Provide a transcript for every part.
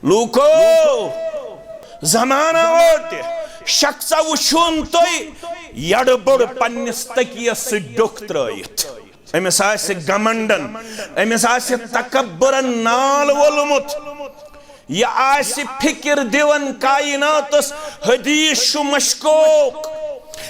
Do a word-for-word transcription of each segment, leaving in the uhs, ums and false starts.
لوٗکو، زمانہ ووت، شخصا وٕچھُن تُہۍ یڈٕ بوٚڑ پننِس تکیس سۭتۍ ڈوٚکھ ترٲیِتھ۔ أمِس آسہِ گمنڈن، أمِس آسہِ تکبرن نال وولمُت۔ یہِ آسہِ فکر دِوان کائناتس حدیث چھُ مشکوک۔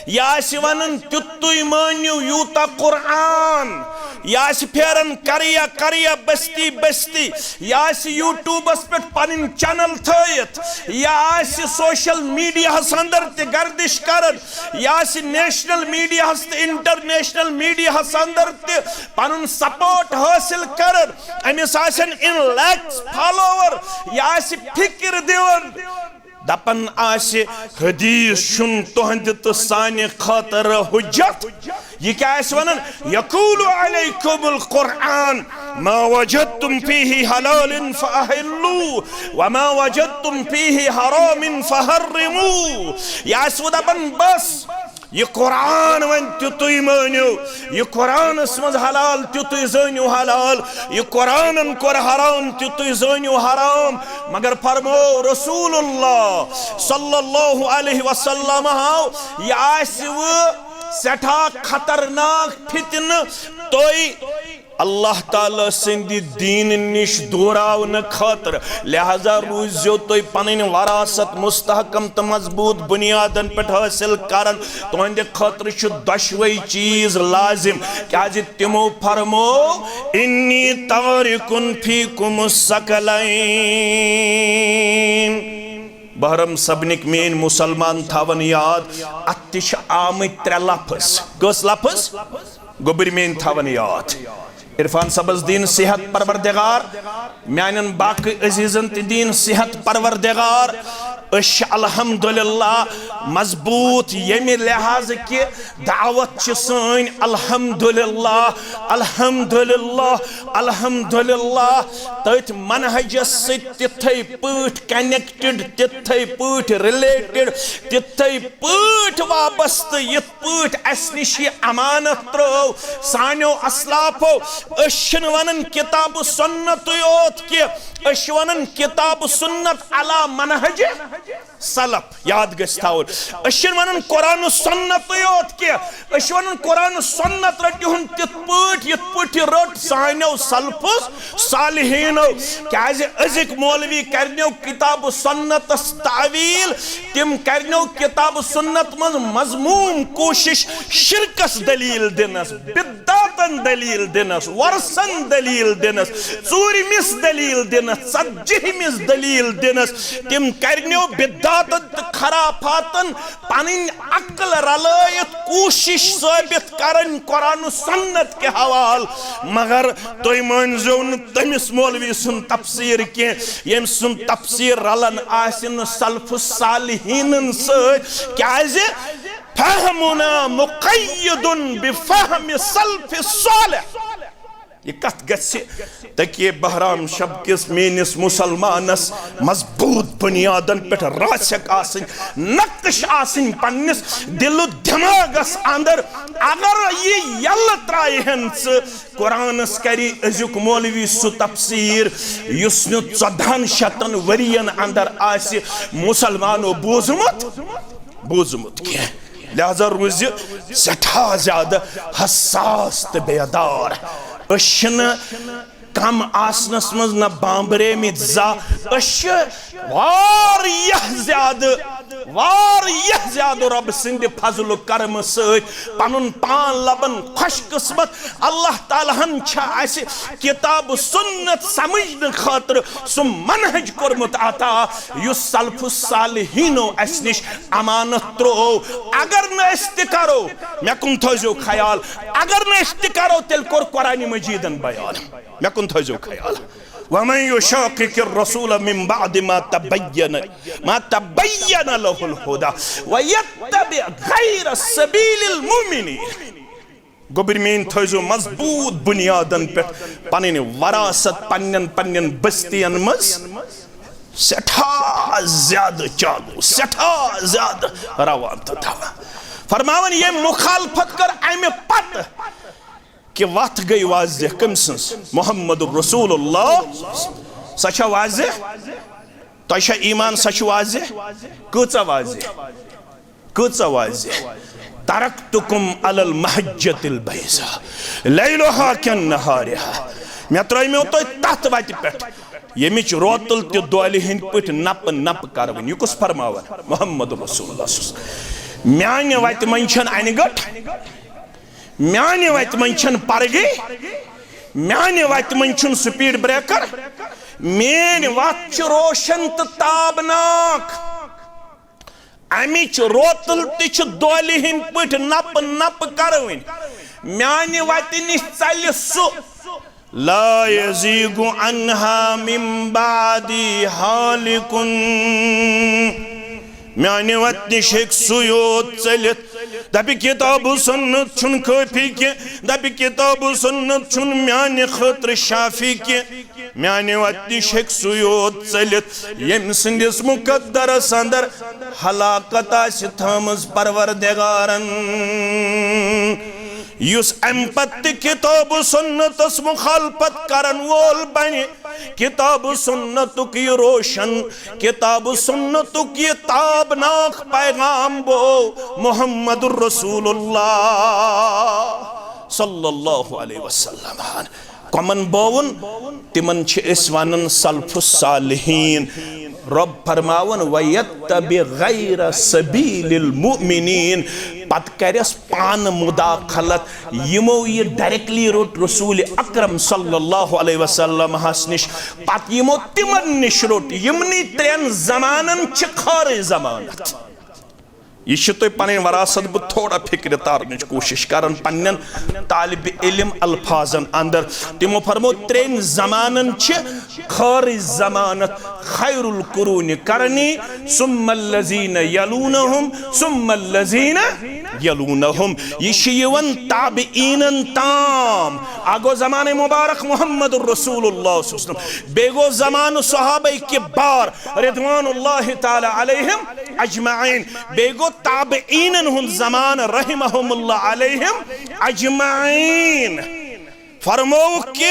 یہِ آسہِ ونان تیُتُے مٲنِو یوٗتاہ قرآن۔ یہِ آسہِ پھیران قریہ قریہ، بستی بستی۔ یہِ آسہِ YouTubeس پٮ۪ٹھ پنٕنۍ channel تھٲیِتھ۔ یہِ آسہِ social mediaہس اندر تہِ گردش کران۔ یہِ آسہِ national mediaہس تہٕ international mediaہس اندر تہِ پنُن support حٲصِل کران۔ أمِس آسن in lakhs follower۔ یہِ آسہِ فکر دِوان۔ دپان آسہِ، حدیث چھُنہٕ تُہنٛدِ تہٕ سانہِ خٲطرٕ حجت۔ یہِ کیٛاہ آسہِ ونان؟ یقول علیکم القرآن، ما وجدتم فیہ حلال فأحلوا، وما وجدتم فیہ حرام فحرموا۔ یہِ آسہِ وۄنۍ دپان، بس، یہِ قرآن وۄنۍ تیُتُے مٲنِو، یہِ قرآنس منٛز حلال تیُتُے زٲنِو حلال، یہِ قرآنن کوٚر حرام تیُتُے زٲنِو حرام۔ مگر فرمو رسول اللہ صلی اللہ علیہ وسلم ہاو، یہِ آسہِ وٕ سٮ۪ٹھاہ خطرناک فتنہٕ تُہۍ اللہ تعالیٰ سٕنٛدِ دیٖنہٕ نِش دوٗراونہٕ خٲطرٕ۔ لہذا روٗزِو تُہۍ پنٕنۍ وراثت مستحکم تہٕ مضبوٗط بُنیادن پٮ۪ٹھ حٲصِل کران۔ تُہنٛدِ خٲطرٕ چھُ دۄشوے چیٖز لازم، کیازِ تِمو فرمو، "انی تارکن فیکم الثقلین۔" بحرم سبنک میٲنۍ مسلمان تھاون یاد، اتھ تہِ چھِ آمٕتۍ ترٛےٚ لفظ۔ کٔژ لفظ؟ گوٚبرۍ میٲنۍ تھاون یاد۔ عرفان صٲبس دِن صحت پروردگار، میانٮ۪ن باقٕے عزیزن تہِ دِن صحت پروردگار۔ أسۍ چھِ الحمدللہ مضبوٗط ییٚمہِ لحاظ کہِ دعوت چھِ سٲنۍ الحمدللہ، الحمدللہ، الحمدللہ۔ تٔتھۍ منہجس سۭتۍ تِتھے پٲٹھۍ connected، تِتھے پٲٹھۍ related، تِتھے پٲٹھۍ وابستہٕ یِتھ پٲٹھۍ اسہِ نِش یہِ امانت ترٲو سانیو اسلافو۔ أسۍ چھِنہٕ ونان کتاب و سنتٕے یوت کینٛہہ، أسۍ چھِ ونان کتاب و سنت علی منہج سلف۔ یاد گژھِ تھاوُن، أسۍ چھِنہٕ ونان قرآن و سنتٕے یوت کینٛہہ، أسۍ چھِ ونان قرآن و سنت رٔٹِہُن تِتھ پٲٹھۍ یِتھ پٲٹھۍ یہِ رٔٹ سانیو سلفو صالحینو۔ کیازِ أزِکۍ مولوی کرنیو کتاب و سنتس تعویل، تِم کرنیو کتاب و سنت منٛز مضموم کوٗشش شرکس دلیل دِنس، بدعتن دلیل دِنس، ورثن دلیل دِنس، ژوٗرمِس دلیل دِنس، ژتجیہمِس دلیل دِنس۔ تِم کرنیو بدعتن تہٕ خرافاتن پنٕنۍ عقل رلٲیِتھ کوٗشش ثٲبت کرٕنۍ قرآن و سنت کہِ حوالہٕ، مگر تُہۍ مٲنزیو نہٕ تٔمِس مولوی سُنٛد تفسیٖر کینٛہہ، ییٚمۍ سُنٛد تفسیٖر رلان آسہِ نہٕ سلف الصالحینن سۭتۍ۔ کیازِ؟ فہمنا مقید بفہم سلف صالح۔ یہِ کتھ گژھِ تقی بہرام شب کِس میٲنِس مسلمانس مضبوٗط بُنیادن پٮ۪ٹھ راسخ آسٕنۍ، نقش آسٕنۍ پننِس دِل و دٮ۪ماغس اندر۔ اگر یہِ یلہٕ ترایہِ ہن ژٕ قرآنس، کرِ أزیُک مولوی سُہ تفسیٖر یُس نہٕ ژۄدہن شتن ؤرین اندر آسہِ مسلمانو بوٗزمُت، بوٗزمُت کینٛہہ۔ لہذا روٗزِ سٮ۪ٹھاہ زیادٕ حساس تہٕ بیدار۔ أسۍ چھِنہٕ کم آسنس منٛز نہ بامبریمٕتۍ زانٛہہ۔ أسۍ چھِ واریاہ زیادٕ، واریاہ زیادٕ رۄب سٕنٛدِ فضل و کرمہٕ سۭتۍ پنُن پان لبن خوش قسمت۔ اللہ تعالیٰ ہن چھا اسہِ کتاب و سنت سمجھنہٕ خٲطرٕ سُہ منہج کوٚرمُت عطا، یُس سلف الصالحینو اسہِ نِش امانت ترٛوو۔ اگر نہٕ أسۍ تہِ کرو، مےٚ کُن تھٲیزیو خیال، اگر نہٕ أسۍ تہِ کرو، تیٚلہِ کوٚر قرآن مجیدن بیان۔ مےٚ کُن تھٲیزیو خیال۔ ومن یشاقق الرسول من بعد ما تبین، ما تبین له الهدى ويتبع غير سبيل المؤمنين۔ گوٚبرۍ میٲنۍ، تھٲیزیو مضبوٗط بُنیادن پٮ۪ٹھ پنٕنۍ وراثت پننٮ۪ن پننٮ۪ن بستین منٛز سٮ۪ٹھاہ زیادٕ چالوٗ، سٮ۪ٹھاہ زیادٕ روان تہٕ دوان۔ فرماوان، ییٚمۍ مخالفت کٔر امہِ پتہٕ کہِ وتھ گٔے واضح۔ کٔمۍ سٕنٛز؟ محمد رسول اللہ۔ سۄ چھےٚ واضح؟ تۄہہِ چھا ایمان؟ سۄ چھِ واضح۔ کۭژاہ واضح؟ کۭژاہ واضح؟ "ترکتکم علی المحجۃ البیضاء لیلہا کنہارہا"۔ مےٚ ترٲیمیو تۄہہِ تتھ وتہِ پٮ۪ٹھ، ییٚمِچ روتل تہِ دۄلہِ ہٕنٛدۍ پٲٹھۍ نپہٕ نپہٕ کروٕنۍ۔ یہِ کُس فرماوان؟ محمد رسول اللہ صلی اللہ علیہ وسلم۔ میانہِ وتہِ منٛز چھَنہٕ انہِ گٔٹ، میانہِ وتہِ منٛز چھَنہٕ پرگٔے، میانہِ وتہِ منٛز چھُنہٕ speed breaker۔ میٲنۍ وتھ چھِ روشن تہٕ تابناک۔ امِچ روتل تہِ چھِ دۄلہِ ہٕنٛدۍ پٲٹھۍ نپہٕ نپہٕ کروٕنۍ۔ میانہِ وتہِ نِش ژلہِ سُہ، "لا یزیغ عنہا من بعدی ہالک"۔ میانہِ وتہِ نِش ہیٚکہِ سُے یوت ژٔلِتھ۔ دپہِ کتاب و سنت چھُنہٕ کٲفی کینٛہہ، دپہِ کتاب و سنت چھُنہٕ میانہِ خٲطرٕ شافی کینٛہہ۔ میانہِ وتہِ نِش ہیٚکہِ سُے یوت ژٔلِتھ، ییٚمہِ سٕنٛدِس مُقدرس اندر ہلاکت آسہِ تھٲومٕژ پروردگارن۔ یُس امہِ پتہٕ تہِ کتاب و سنتس مخالفت کرن وول بنہِ، کتاب و سنتُک یہِ روشن، کتاب و سنتُک یہِ تابناک پیغام گوٚو محمد رسول اللہ صلی اللہ علیہ وسلم۔ کمن بوون؟ تمن چھِ أسۍ ونان سلف الصالحین۔ رب فرماوان، "وَيَتَّبِعْ غَيْرَ سَبِيلِ الْمُؤْمِنِينَ"۔ پتہٕ کرٮ۪س پانہٕ مداخلت۔ یِمو یہِ directly روٚٹ رسول اکرم صلی اللہ علیہ وسلم ہس نِش، پتہٕ یِمو تِمن نِش روٚٹ۔ یِمنٕے ترٛٮ۪ن زمانن چھِ خٲرٕے ضمانت۔ یہِ چھِ تُہۍ پنٕنۍ وراثت بہٕ تھوڑا فکرِ تارنٕچ کوٗشش کران پننٮ۪ن طالب علم الفاظن اندر۔ تِمو فرمو، ترٛٮ۪ن زمانن چھِ خٲرٕے ضمانت، خیر القرون قرنی، ثم الذین یلونہم، ثم الذین یلونہم۔ یہِ چھِ یِوان تابعینن تام۔ اکھ گوٚو زمانہ مبارک محمد رسول اللہ صلی اللہ علیہ وسلم، بیٚیہِ گوٚو زمانہ صحابہ کبار رضوان اللہ تعالی علیہم اجمعین، بیٚیہِ گوٚو تابعینن ہُنٛد زمانہٕ رحمہم اللہ علیہم اجمعین۔ فرمووُکھ کہِ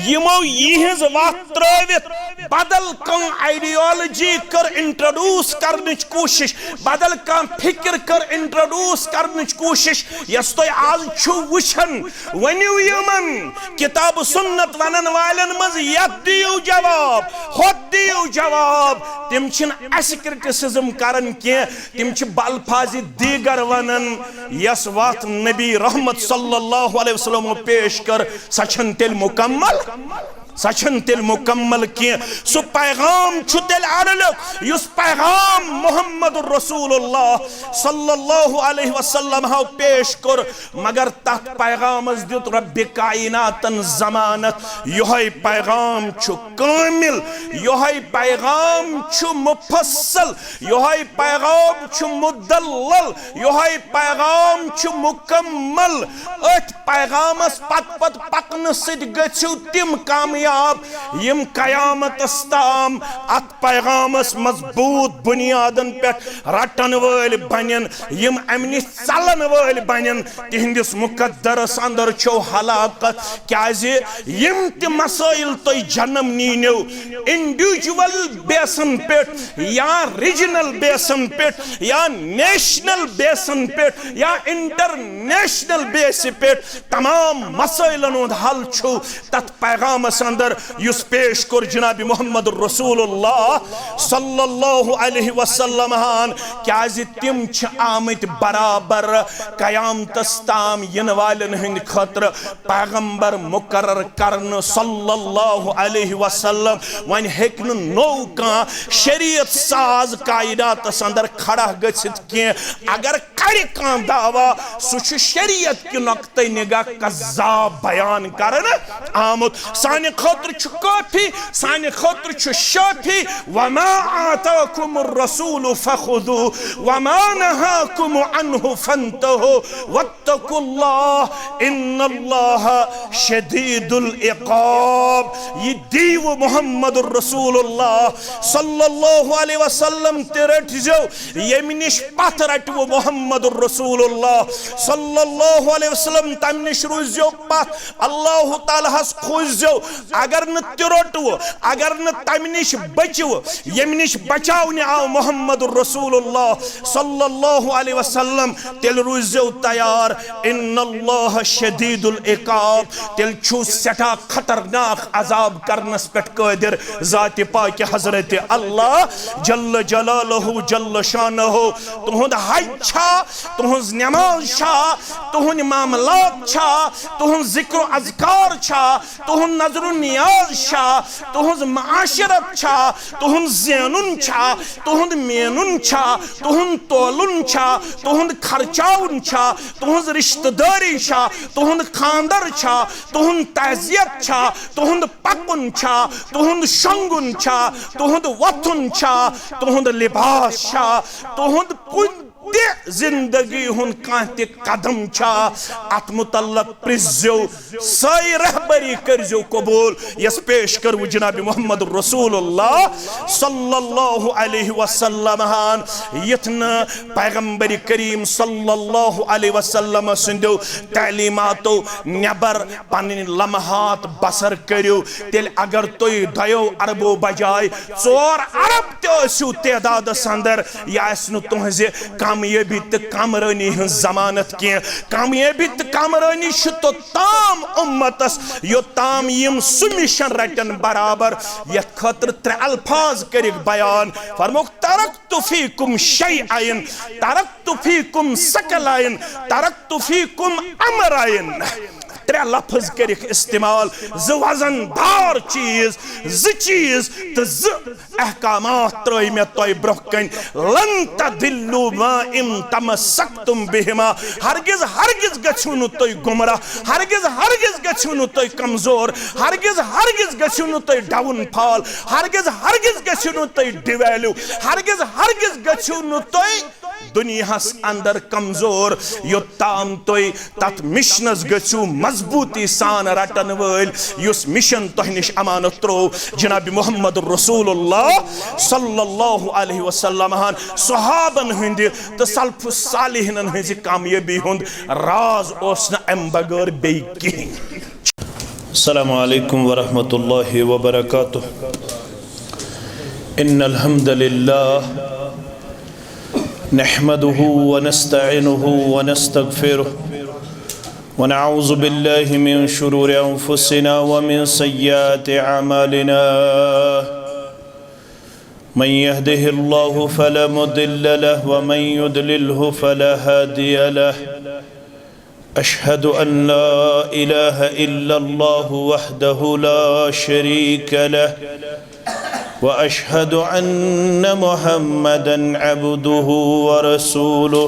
یِمو یِہنٛز وتھ ترٲوِتھ بدل کانٛہہ ideology کٔر introduce کرنٕچ کوٗشش، بدل کانٛہہ فکر کٔر introduce کرنٕچ کوٗشش، یۄس تُہۍ آز چھِو وٕچھان۔ ؤنِو یِمن، کتاب سنت ونن والٮ۪ن منٛز یتھ دِیِو جواب، ہۄتھ دِیِو جواب۔ تِم چھِنہٕ اسہِ criticism کران کینٛہہ، تِم چھِ بالفاظِ دیگر ونان۔ یۄس وتھ نبی رحمت صلی اللہ علیہ وسلمو پیش کٔر، سۄ چھنہٕ تیٚلہِ مکمل، سۄ چھنہٕ تیٚلہِ مکمل کینٛہہ۔ سُہ پیغام چھُ تیٚلہِ اڑلیو، یُس پیغام محمد رسول اللہ صلی اللہ علیہ وسلم ہو پیش کوٚر، مگر تتھ پیغامس دیُت رب کائناتن ضمانت۔ یۄہے پیغام چھُ کامل، یۄہے پیغام چھُ مفصل، یۄہے پیغام چھُ مدلل، یۄہے پیغام چھُ مکمل۔ أتھۍ پیغامس پتہٕ پتہٕ پکنہٕ سۭتۍ گٔژھِو تِم کامیاب، یِم قیامتس تام اتھ پیغامس مضبوط بنیادن پٮ۪ٹھ رٹن وٲلۍ بنن، یِم امہِ نِش ژلن وٲلۍ بنن۔ تِہنٛدِس مقدرس اندر چھو ہلاکت، کیازِ یِم تہِ مسائل تُہۍ جنم نیٖنو، individual بیسن پٮ۪ٹھ یا regional بیسن پٮ۪ٹھ یا national بیسن پٮ۪ٹھ یا international بیسہِ پٮ۪ٹھ، تمام مسائلن ہُنٛد حل چھُ تتھ پیغامس اندر، یُس پیش کوٚر جناب محمد رسول اللہ صلی اللہ علیہ وسلم ہن، کیازِ تِم چھِ آمٕتۍ برابر قیامتس تام یِنہٕ والٮ۪ن ہٕنٛدِ خٲطرٕ پیغمبر مقرر کرنہٕ صلی اللہ علیہ وسلم۔ وۄنۍ ہیٚکہِ نہٕ نوٚو کانٛہہ شریعت ساز کائناتس اندر کھڑا گٔژھِتھ کینٛہہ۔ اگر کرِ کانٛہہ دعویٰ، سُہ چھُ شریعت کہِ نقطہ نگاہ کذاب بیان کرنہٕ آمُت۔ سانہِ خٲطرٕ چھُ کٲفی، سانہِ خٲطرٕ چھُ شٲفی، "وما آتاکم الرسول فخذوہ، وما نہاکم عنہ فانتہوا، واتقوا اللہ، ان اللہ شدید العقاب"۔ یہِ دیٖوٕ محمد رسول اللہ صلی اللہ علیہ وسلم تہِ رٔٹۍ زیو، ییٚمہِ نِش پتھ رٹوٕ محمد محمد رسول اللہ صلی اللہ علیہ وسلم، تمہِ نِش روٗزِو پتھ، اللہ تعالیٰ ہس کھوٗژِو۔ اگر نہٕ تہِ روٚٹوٕ، اگر نہٕ تمہِ نِش بٔچِوٕ، ییٚمہِ نِش بچاونہِ آو محمد رسول اللہ صلی اللہ علیہ وسلم، تیٚلہِ روٗزِو تیار۔ ان اللہ شدید العقاب، تیٚلہِ چھُ سٮ۪ٹھاہ خطرناک عذاب کرنس پٮ۪ٹھ قٲدر ذاتِ پاکہِ حضرت اللہ جل جلالہ جل شانہ۔ تُہُنٛد حج چھا، تُہٕنٛز نماز چھا، تُہٕنٛدۍ معاملات چھا، تُہٕنٛز ذکر و اذکار چھا، تُہُنٛد نظر و نیاز چھا، تُہٕنٛز معاشرت چھا، تُہُنٛد زینُن چھا، تُہُنٛد مینُن چھا، تُہُنٛد تولُن چھا، تُہُنٛد خرچاوُن چھا، تُہٕنٛز رشتہٕ دٲری چھا، تُہُنٛد خاندر چھا، تُہُنٛد تعزیت چھا، تُہُنٛد پکُن چھا، تُہُنٛد شۄنٛگُن چھا، تُہُنٛد وۄتھُن چھا، تُہُنٛد لباس چھا، تُہُنٛد کُنہِ تہِ زندگی ہُنٛد کانٛہہ تہِ قدم چھا، اتھ متعلق پرٛژھزیو، سۄے رہبری کٔرزیو قبول، یۄس پیش کٔروٕ جناب محمد رسول اللہ صلی اللہ علیہ وسلم ہن۔ یتھ نہٕ پیغمبر کریم صلی اللہ علیہ وسلم سٕنٛدیو تعلیماتو نٮ۪بر پنٕنۍ لمحات بسر کٔرِو، تیٚلہِ اگر تُہۍ دۄیو اربو بجاے ژور ارب تہِ ٲسِو تعدادس اندر، یہِ آسہِ نہٕ تُہنٛزِ کامیٲبی تہٕ کامرٲنی ہٕنٛز ضمانت کینٛہہ۔ کامیٲبی تہٕ کامرٲنی چھِ توٚتام امتس، یوٚتام یِم سُہ مِشن رٹن برابر، یتھ خٲطرٕ ترٛےٚ الفاظ کٔرِکھ بیان۔ فرموکھ، "ترکت فیکم شیئین، ترکت فیکم ثقلین، ترکت فیکم امرین۔" ترٛےٚ لفظ کٔرِکھ استعمال، زٕ وزن دار چیز، زٕ چیز تہٕ زٕ احکامات ترٲے مےٚ تۄہہِ برونٛہہ کنہِ۔ "لن تضلوا ما ان تمسکتم بہما۔" ہرگز، ہرگز گژھِو نہٕ تُہۍ گمراہ، ہرگز، ہرگز گژھِو نہٕ تُہۍ کمزور، ہرگز، ہرگز گژھِو نہٕ تُہۍ ڈاؤن فال، ہرگز، ہرگز گژھِو نہٕ تُہۍ ڈیویلیو، ہرگز، ہرگز گژھِو نہٕ تُہۍ دُنیاہس اندر کمزور، یوٚتام تُہۍ تتھ مشنس گٔژھِو مضبوٗطی سان رٹن وٲلۍ، یُس مشن تۄہہِ نِش امانت ترٛوو جناب محمد رسول اللہ صلی اللہ علیہ وسلم ہن۔ صحابن ہٕنٛدِ تہٕ سلف صالحینن ہٕنٛزِ کامیٲبی ہُنٛد راز اوس نہٕ امہِ بغٲر بیٚیہِ کِہیٖنۍ۔ السلام عليكم ورحمة الله وبركاته. إن الحمد لله نحمده ونستعينه ونستغفره، ونعوذ بالله من شرور أنفسنا ومن سيئات أعمالنا. من يهده الله فلا مضل له، ومن يضلله فلا هادي له. أشهد أن لا إله إلا الله وحده لا شريك له، وأشهد أن محمدا عبده ورسوله.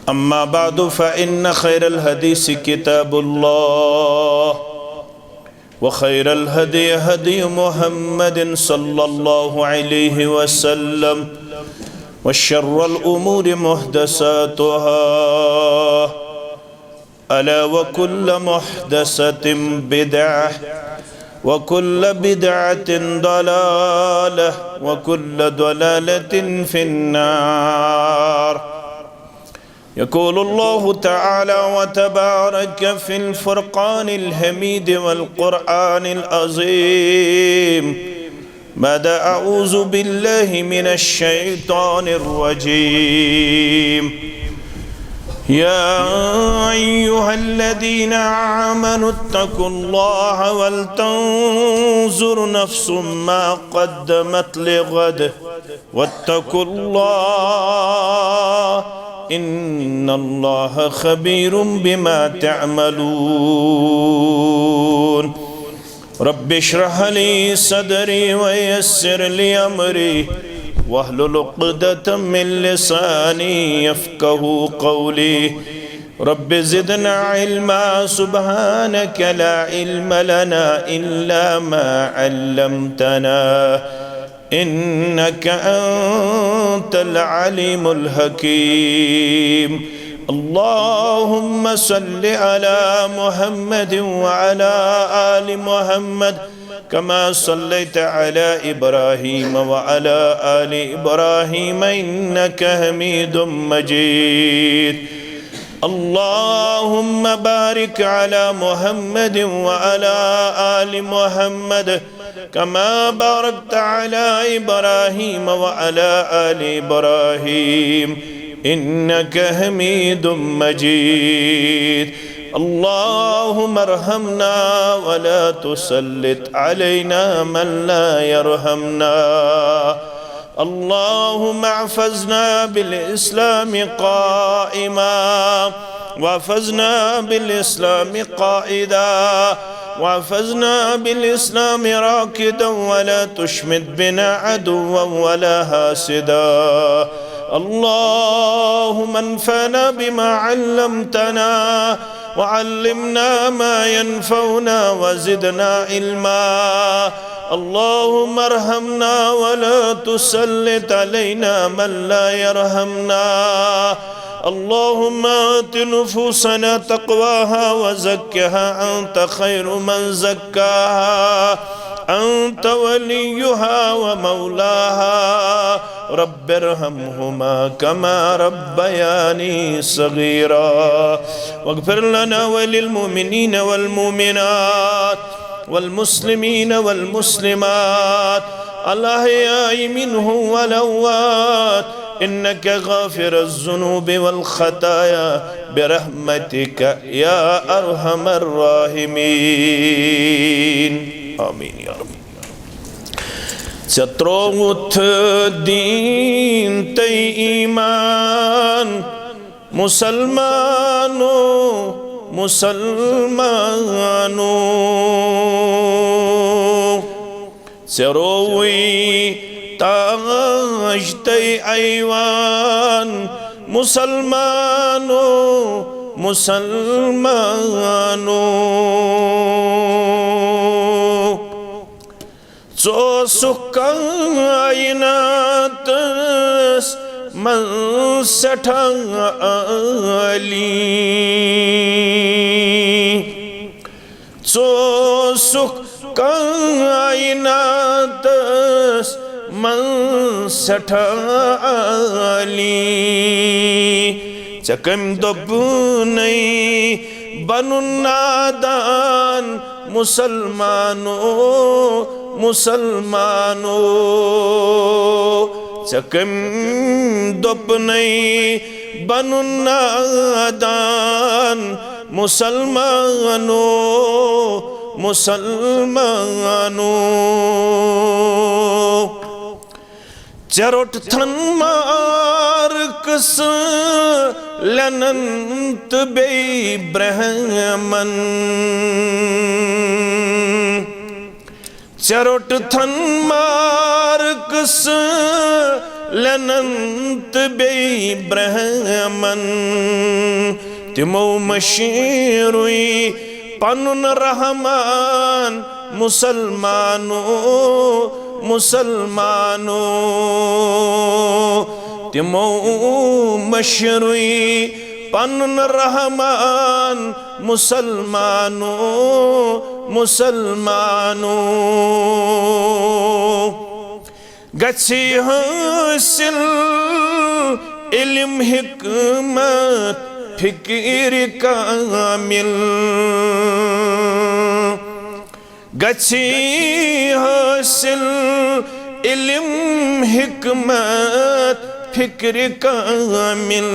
أما بعد، فإن خير الحديث كتاب الله، وخير الهدي هدي محمد صلى الله عليه وسلم، وشر الأمور محدثاتها، ألا وكل محدثة بدعة، وكل بدعة ضلالة، وكل ضلالة في النار. يقول الله تعالى وتبارك في الفرقان الحميد والقرآن العظيم بعد أعوذ بالله من الشيطان الرجيم. يا أيها الذين آمنوا اتقوا الله ولتنظر نفس ما قدمت لغد، واتقوا الله، إن الله خبير بما تعملون. رب اشرح لي صدري ويسر لي أمري واحلل عقدة من لساني يفقه قولي. رب زدنا علما، سبحانك لا علم لنا إلا ما علمتنا، إنك أنت العليم الحكيم. اللهم صل على محمد وعلى آل محمد كما صليت على إبراهيم وعلى آل إبراهيم إنك حميد مجيد. اللهم بارك على محمد وعلى آل محمد كما باركت على إبراهيم وعلى آل إبراهيم إنك حميد مجيد. اللهم ارحمنا ولا تسلط علينا من لا يرحمنا. اللهم احفظنا بالإسلام قائما، واحفظنا بالإسلام قائدا، واحفظنا بالإسلام راكدا، ولا تشمت بنا عدوا ولا حاسدا. اللهم انفعنا بما علمتنا، وعلمنا ما ينفعنا، وزدنا علما. اللهم ارحمنا ولا تسلط علينا من لا يرحمنا. اللهم آت نفوسنا تقواها وزكها أنت خير من زكاها أنت وليها ومولاها. رب ارحمهما كما ربياني صغيرا. واغفر لنا وللمؤمنين والمؤمنات والمسلمين والمسلمات الأحياء منهم والأموات إنك غافر الذنوب والخطايا برحمتك يا أرحم الراحمين. آمين يا رب. ژےٚ ترٛووُتھ دیٖن تہٕ ایٖمان، مسلمانو، مسلمانو۔ ژےٚ رووُے تاج تہٕ ایوان، مسلمانو، مسلمانو۔ ژٕ اوسُکھ کائناتس منٛز سٮ۪ٹھاہ عٲلی۔ ژٕ اوسُکھ کائناتس منٛز سٮ۪ٹھاہ عٲلی۔ ژےٚ کٔمۍ دوٚپنَے بنُن نادان مسلمانو، مسلمانو؟ ژےٚ کٔمۍ دوٚپنَے بنُن نادان مسلمانو، مسلمانو؟ ژےٚ روٚٹتھن مارکس لینن تہٕ بیٚیہِ برہمن۔ ژےٚ روٚٹتھن مارکس لینن تہٕ بیٚیہِ برہمن۔ تِمو مٔشرُے پنُن رحمان مسلمانو، مسلمانو۔ تِمو مٔشرُے پنُن رحمان مسلمانو، مسلمانو۔ گژھِ حٲصِل علم حکمت فکر کامل۔ گژھِ حٲصِل علم حکمت فکر کامل۔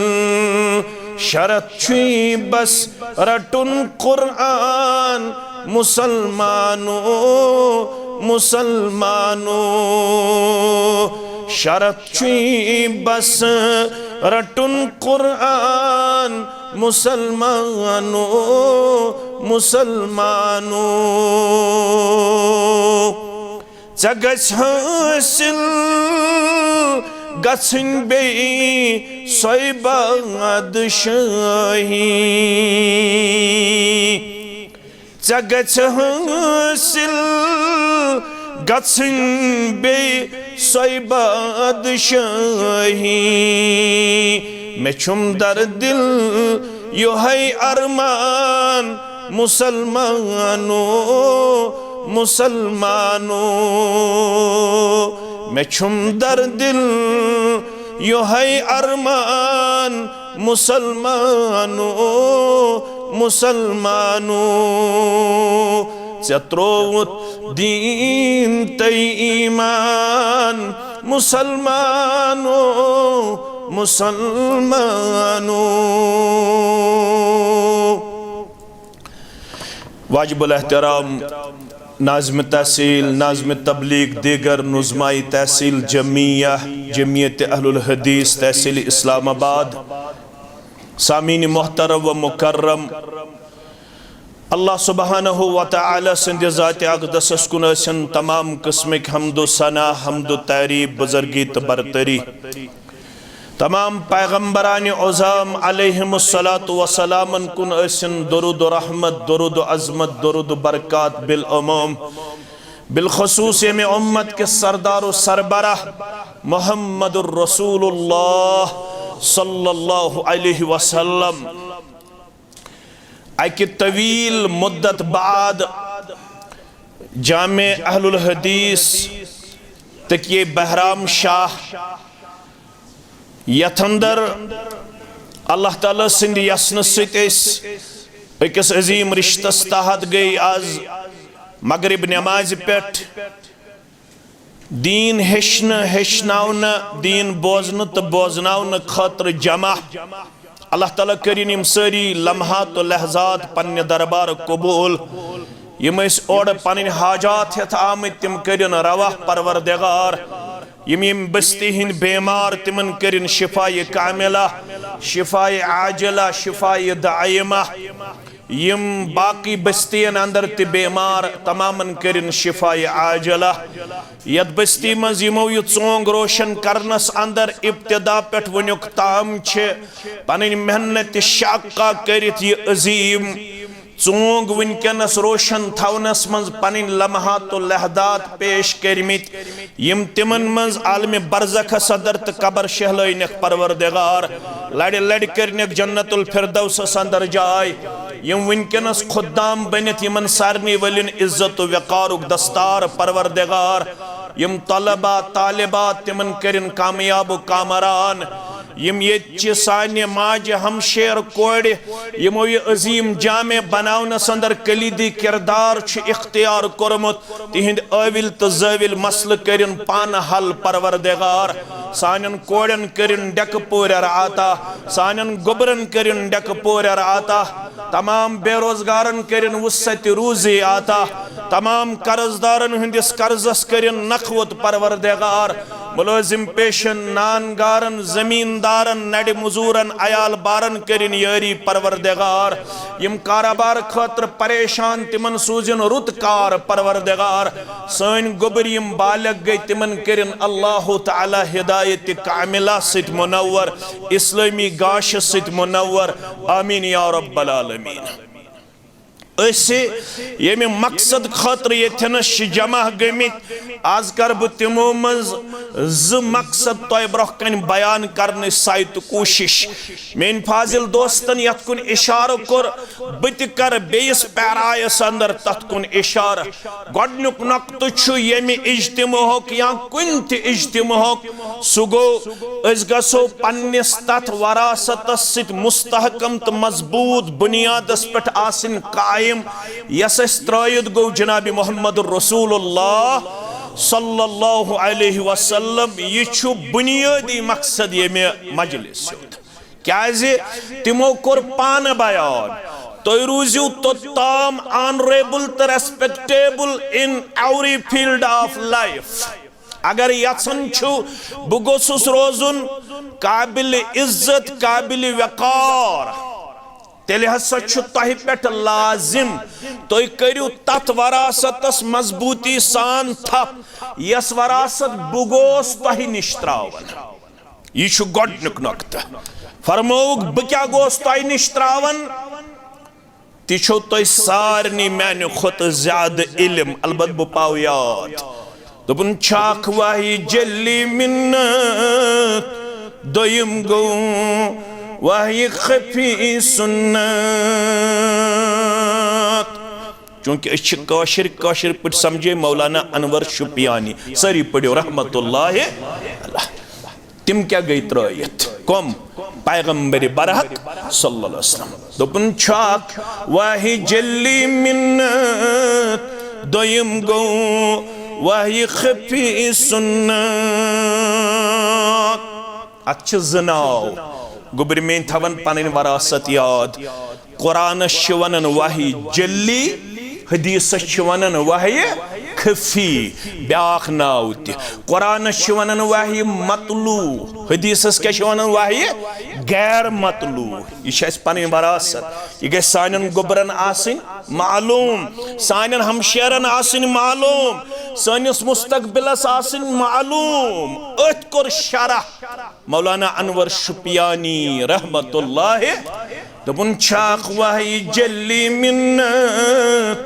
شرط چھُے بس رٹُن قرآن مسلمانو، مسلمانو۔ شرط چھُے بس رٹُن قرآن مسلمانو، مسلمانو۔ ژےٚ گژھِ حٲصِل گژھٕنۍ بیٚیہِ سۄے بادشٲہی۔ ژےٚ گژھِ حٲصِل گژھٕنۍ بیٚیہِ سۄے بادشٲہی۔ مےٚ چھُم در دِل یِہوٚے ارمان مسلمانو، مسلمانو، مےٚ چھُم دردِل یِہوٚے ارمان، مسلمانو، مسلمانو، ژےٚ ترووُتھ دیٖن تہٕ ایمان، مسلمانو، مسلمانو۔ واجب الاحترام ناظم تحصیل، ناظم تبلیغ، دیگر نظمائی تحصیل جمعیہ، جمعیت اہل الحدیث تحصیل اسلام آباد، سامعین محترم و مکرم، اللہ سبحانہ و تعالی سٕنٛدِ ذاتِ اقدسس کُن ٲسِن تمام قٕسمٕکۍ حمد و ثنا، حمد و تعریف، بزرگی تہٕ برتری۔ تمام پیغمبران عظام علیہم الصلوۃ والسلامن کُن ٲسِن درود و رحمت، درود و عظمت، درود و برکات بالعموم، بالخصوص ییٚمہِ امت کِس سردار و سربراہ محمد الرسول اللہ صلی اللہ علیہ وسلم۔ اکہِ طویل مدت بعد جامع اہل الحدیث تقی بہرام شاہ، یتھ اندر اللہ تعالیٰ سٕنٛدِ یژھنہٕ سۭتۍ أسۍ أکِس عظیم رشتس تحت گٔے از مغرب نمازِ پٮ۪ٹھ۔ دیٖن ہیٚچھنہٕ، ہیٚچھناونہٕ، دیٖن بوزنہٕ تہٕ بوزناونہٕ خٲطرٕ جمع۔ اللہ تعالیٰ کٔرِن یِم سٲری لمحات و لحظات پننہِ دربار قبول۔ یِم ٲسۍ اورٕ پنٕنۍ حاجات ہٮ۪تھ آمٕتۍ، تِم کٔرِن روا پروردگار۔ یِم یِم بستی ہٕنٛدۍ بیمار، تِمن کٔرِن شفایہِ کاملہ، شفایہِ عاجلہ، شفایہِ دائمہ۔ یِم باقی بستین اندر تہِ بیمار، تمامن کٔرِن شفایہِ عاجلہ۔ یتھ بستی منٛز یِمو یہِ ژونگ روشن کرنس اندر ابتدا پٮ۪ٹھ وُنیُک تام چھِ پنٕنۍ محنت شاقہ کٔرِتھ یہِ عظیم ژونگ وُنکیٚنس روشن تھاونس منٛز پنٕنۍ لمحات و لحظات پیش کٔرمٕتۍ، یِم تِمن منٛز عالمِ برزخس اندر تہٕ قبر شہلٲینکھ پروردگار، لڑِ لڑِ کٔرنکھ جنت الفردوسس اندر جاے۔ یِم وُنکیٚنس خدام بٔنِتھ یِمن سارنٕے ؤلِن عزت و وقارُک دستار پروردگار۔ یِم طلبہ طالبات تِمن کٔرِن کامیاب و کامران۔ یِم ییٚتہِ چہِ سانہِ ماجہِ ہمشیر کورِ یِمو یہِ عظیم جامع بناونس اندر کلیدی کردار چھُ اختیار کوٚرمُت، تِہنٛدۍ ٲوِل تہٕ زٲوِل مسلہٕ کٔرِن پانہٕ حل پروردگار۔ سانٮ۪ن کورٮ۪ن کٔرِن ڈیکہٕ پورٮ۪ر عطا، سانٮ۪ن گوٚبرن کٔرِن ڈیکہٕ پورٮ۪ر عطا، تمام بے روزگارن کٔرِن وسعت روزی عطا، تمام قرض دارن ہٕنٛدِس قرضس کٔرِن نکھوت پروردگار، ملٲزم پیشن، نان گارن، زمیٖندارن، نڑِ مزورن، عیال بارن کٔرِن یٲری پروردگار۔ یِم کارٕبار خٲطرٕ پریشان، تِمن سوٗزِن رُت کار پروردگار۔ سٲنۍ گوٚبٕرۍ یِم بالغ گٔے، تِمن کٔرِن اللہ تعالیٰ ہدایت کاملہ سۭتۍ منور، اسلٲمی گاشہِ سۭتۍ منور۔ آمین یا رب العالمین۔ أسۍ ییٚمہِ مقصد خٲطرٕ ییٚتھٮ۪نس چھِ جمع گٔمٕتۍ، از کرٕ بہٕ تِمو منٛز زٕ مقصد تۄہہِ برٛونٛہہ کنہِ بیان کرنٕچ سعی تہٕ کوٗشش۔ میٲنۍ فاضل دوستن یتھ کُن اشارٕ کوٚر، بہٕ تہِ کرٕ بیٚیِس پیرایس اندر تتھ کُن اشارٕ۔ گۄڈنیُک نقطہٕ چھُ ییٚمہِ اجتماعُک یا کُنہِ تہِ اجتماعُک، سُہ گوٚو أسۍ گژھو پننِس تتھ وراثتس سۭتۍ مستحکم تہٕ مضبوط بنیادس پٮ۪ٹھ آسٕنۍ قائم، یس اسہِ ترٲوِتھ گوٚو جناب محمد رسول اللہ صلی اللہ علیہ وسلم۔ یہِ چھُ بنیٲدی مقصد ییٚمہِ مجلس ہُنٛد۔ کیازِ؟ تِمو کوٚر پانہٕ بیان، تُہۍ روٗزِو توٚتام honourable تہٕ respectable in every field of life۔ اگر یژھان چھِو بہٕ گوٚژھُس روزُن قابل عزت، قابل وقار، تیٚلہِ ہسا چھُ تۄہہِ پٮ۪ٹھ لازم، تُہۍ کٔرِو تتھ وراثتس مضبوٗطی سان تھپھ، یۄس وراثت بہٕ گوس تۄہہِ نِش ترٛاوان۔ یہِ چھُ گۄڈٕنیُک نۄقطہٕ۔ فرمووُکھ، بہٕ کیٛاہ گوس تۄہہِ نِش ترٛاوان؟ تہِ چھو تۄہہِ سارنٕے میانہِ کھۄتہٕ زیادٕ علم، البتہٕ بہٕ پاو یاد۔ دوٚپُن، چھکھ وحی جلی منت، دوٚیِم گوٚو وحی خفی سنت۔ چونکہ أسۍ چھِ کٲشِر، کٲشِر پٲٹھۍ سمجھے مولانا انور شُپیانی۔ سٲری پٔرِو رحمت اللہ علیہ۔ تِم کیٛاہ گٔے ترٲیِتھ؟ کۄم؟ پیغمبر برحق صلی اللہ علیہ وسلم۔ دوٚپُن چھُ اکھ وحی جلی منت، دوٚیِم گوٚو وحی خفی سنت۔ اتھ چھِ زٕ ناو۔ گوٚبرۍ میٲنۍ تھاون پنٕنۍ وراثت یاد۔ قرآنس چھِ ونان وحی جلی، حدیثس چھِ ونان وحی خفی۔ بیاکھ ناو تہِ۔ قرآنس چھِ ونان وحی مطلوع، حدیثس کیٛاہ چھِ ونان؟ وحی غیر مطلوع۔ یہِ چھِ اَسہِ پنٕنۍ وراثت۔ یہِ گژھِ سانٮ۪ن گوٚبرن آسٕنۍ معلوم، سانٮ۪ن ہمشیرن آسٕنۍ معلوم، سٲنِس مستقبلس آسٕنۍ معلوم۔ أتھۍ کوٚر شرح مولانا انور شُپیانی رحمت اللہ۔ دوٚپُن چھُ اکھ وحی جلی منت،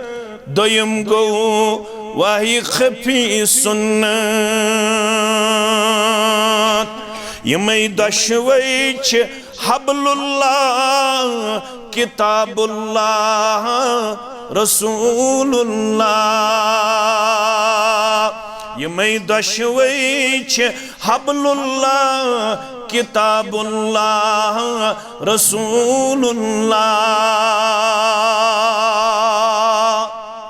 دوٚیِم گوٚو وحی خفی سنت۔ یِمے دۄشوے چھِ حبل اللہ، کتاب اللہ، رسول اللہ۔ یِمے دۄشوے چھِ حبل اللہ، کتاب اللہ، رسول اللہ۔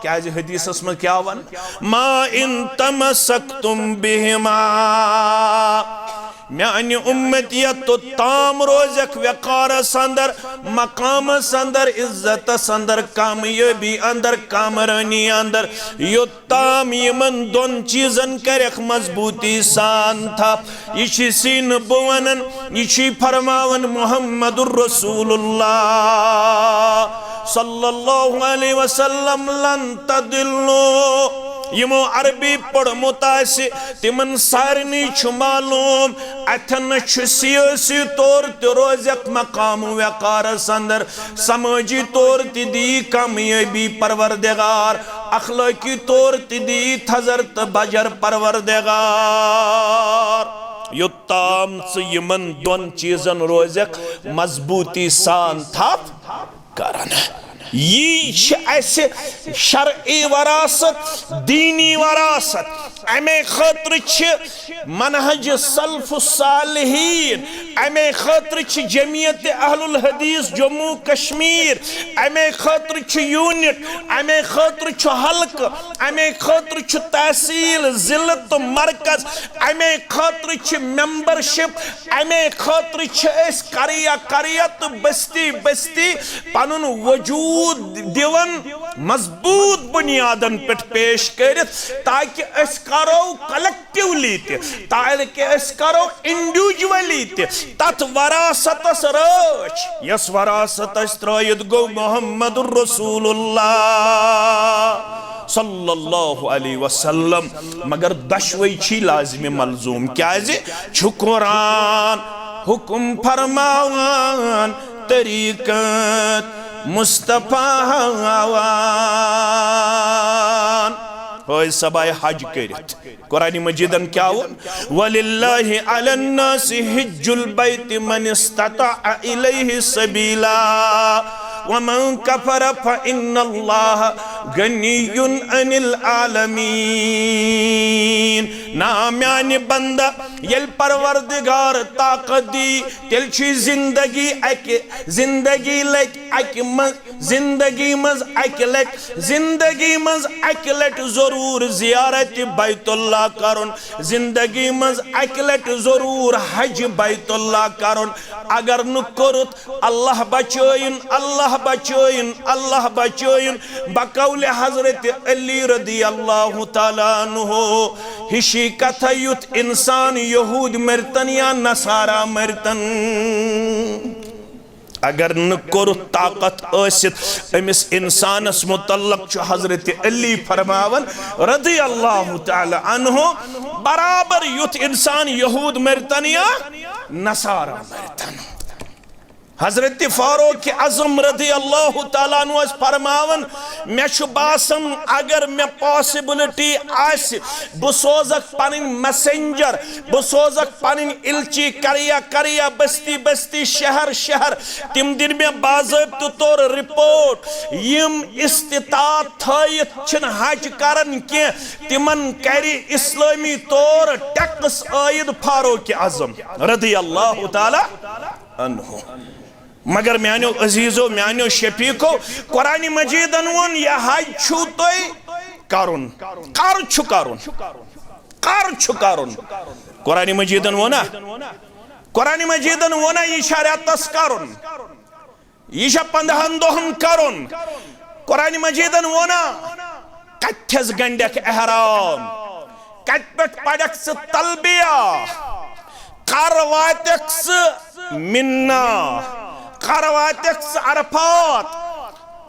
کیازِ حدیثس منٛز کیٛاہ ون؟ ما ان تمسکتم بہما۔ میانہِ امتیت توٚت تام روزکھ وقارس اندر، مقامس اندر، عزتس اندر، کامیٲبی اندر، کامرٲنی اندر، یوٚت تام یِمن دۄن چیٖزن کرکھ مضبوٗطی سان تھپھ۔ یہِ چھُ سی نہٕ بہٕ ونان، یہِ چھُ فرماوان محمد رسول اللہ صلی اللہ علیہ وسلم، لن تضلوا۔ یِمو عربی پوٚرمُت آسہِ، تِمن سارنٕے چھُ معلوم، اتھن چھُ سیٲسی طور تہِ روزکھ مقام وقارس اندر، سمٲجی طور تہِ دی کامیٲبی پروردگار، اخلٲقی طور تہِ دی تھزر تہٕ بجر پروردگار۔ یوٚتام ژٕ یِمن دۄن چیٖزن روزکھ مضبوٗطی سان تھپھ کران۔ یی چھِ اسہِ شرعی وراثت، دینی وراثت۔ امے خٲطرٕ چھِ منہج سلف الصالحین، امے خٲطرٕ چھِ جمعیت اہل الحدیث جموں کشمیر، امے خٲطرٕ چھُ یونٹ، امے خٲطرٕ چھُ حلقہٕ، امے خٲطرٕ چھُ تحصیل، ضلعہٕ تہٕ مرکز، امے خٲطرٕ چھِ ممبرشپ، امے خٲطرٕ چھِ أسۍ قریہ قریہ تہٕ بستی بستی پنُن وجود دِوان مضبوط بنیادن پٮ۪ٹھ پیش کٔرِتھ، تاکہ أسۍ کرو کلک ایکٹیولی تہِ، تاکہ أسۍ کرو انڈیویجولی تہِ تتھ وراثتس رٲچھ، یس وراثت اسہِ ترٲیِتھ گوٚو محمد رسول اللہ صلی اللہ علیہ وسلم۔ مگر دۄشوے چھی لازم ملزوم، کیازِ چھُ قرآن حکم فرماوان، طریقت مصطفیٰ ہاوان۔ ہٲے سباے حج کٔرِتھ۔ قرآن مجیدن کیٛاہ ووٚن؟ وللہ علی الناس حج البیت من استطاع الیہ سبیلا ومن کفر فان اللہ غنی عن العالمین۔ نا میانہِ بندہ، ییٚلہِ پروردگار طاقت دی، تیٚلہِ چھُ زندگی اکہِ، زندگی لگہِ اکہِ منٛز زندگی منٛز اکہِ لٹہِ، زندگی منٛز اکہِ لٹہِ ضرور زیارت بیت اللہ کرُن، زندگی منٛز اکہِ لٹہِ ضرور حج بیت اللہ کرُن۔ اگر نہٕ کوٚرُتھ، اللہ بچٲیِن، اللہ بچٲیِن، اللہ بچٲیِن۔ بقول حضرت علی رضی اللہ تعالیٰ عنہ، ہِشی کتھا، یُتھ انسان یہود مرتن یا نصارا مرتن۔ اگر نہٕ کوٚرُتھ طاقت ٲسِتھ، أمِس انسانس متعلق چھُ حضرت علی فرماوان رضی اللہ تعالیٰ عنہ، برابر یُتھ انسان یہود مرتن یا نصارا مرتن۔ حضرت فاروق اعظم رضی اللہ تعالیٰ عنہ ٲسۍ فرماوان، مےٚ چھُ باسان اگر مےٚ possibility آسہِ، بہٕ سوزکھ پنٕنۍ messenger، بہٕ سوزکھ پنٕنۍ ایلچی، قریہ قریہ، بستی بستی، شہر شہر، تِم دِن مےٚ باضٲبطہٕ طور report۔ یِم استطاعت تھٲیِتھ چھِنہٕ حج کران کینٛہہ، تِمن کرِ اسلٲمی طور tax عٲید فاروق اعظم رضی اللہ تعالیٰ عنہ۔ مگر میانیو عزیزو، میانیو شفیقو، قرآن مجیدن ووٚن، یہِ حج چھُو تۄہہِ کرُن۔ کر چھُ کرُن؟ کر چھُ کرُن؟ قرآن مجیدن ووٚنا، قرآن مجیدن ووٚنا، یہِ چھا رٮ۪تس کرُن؟ یہِ چھا پندہن دۄہن کرُن؟ قرآن مجیدن ووٚنا، کتہِ تھٮ۪س گنڈکھ احرام؟ کتہِ پٮ۪ٹھ پرکھ ژٕ تلبیہ؟ کر واتکھ ژٕ منا؟ کر واتکھ ژٕ عرفات؟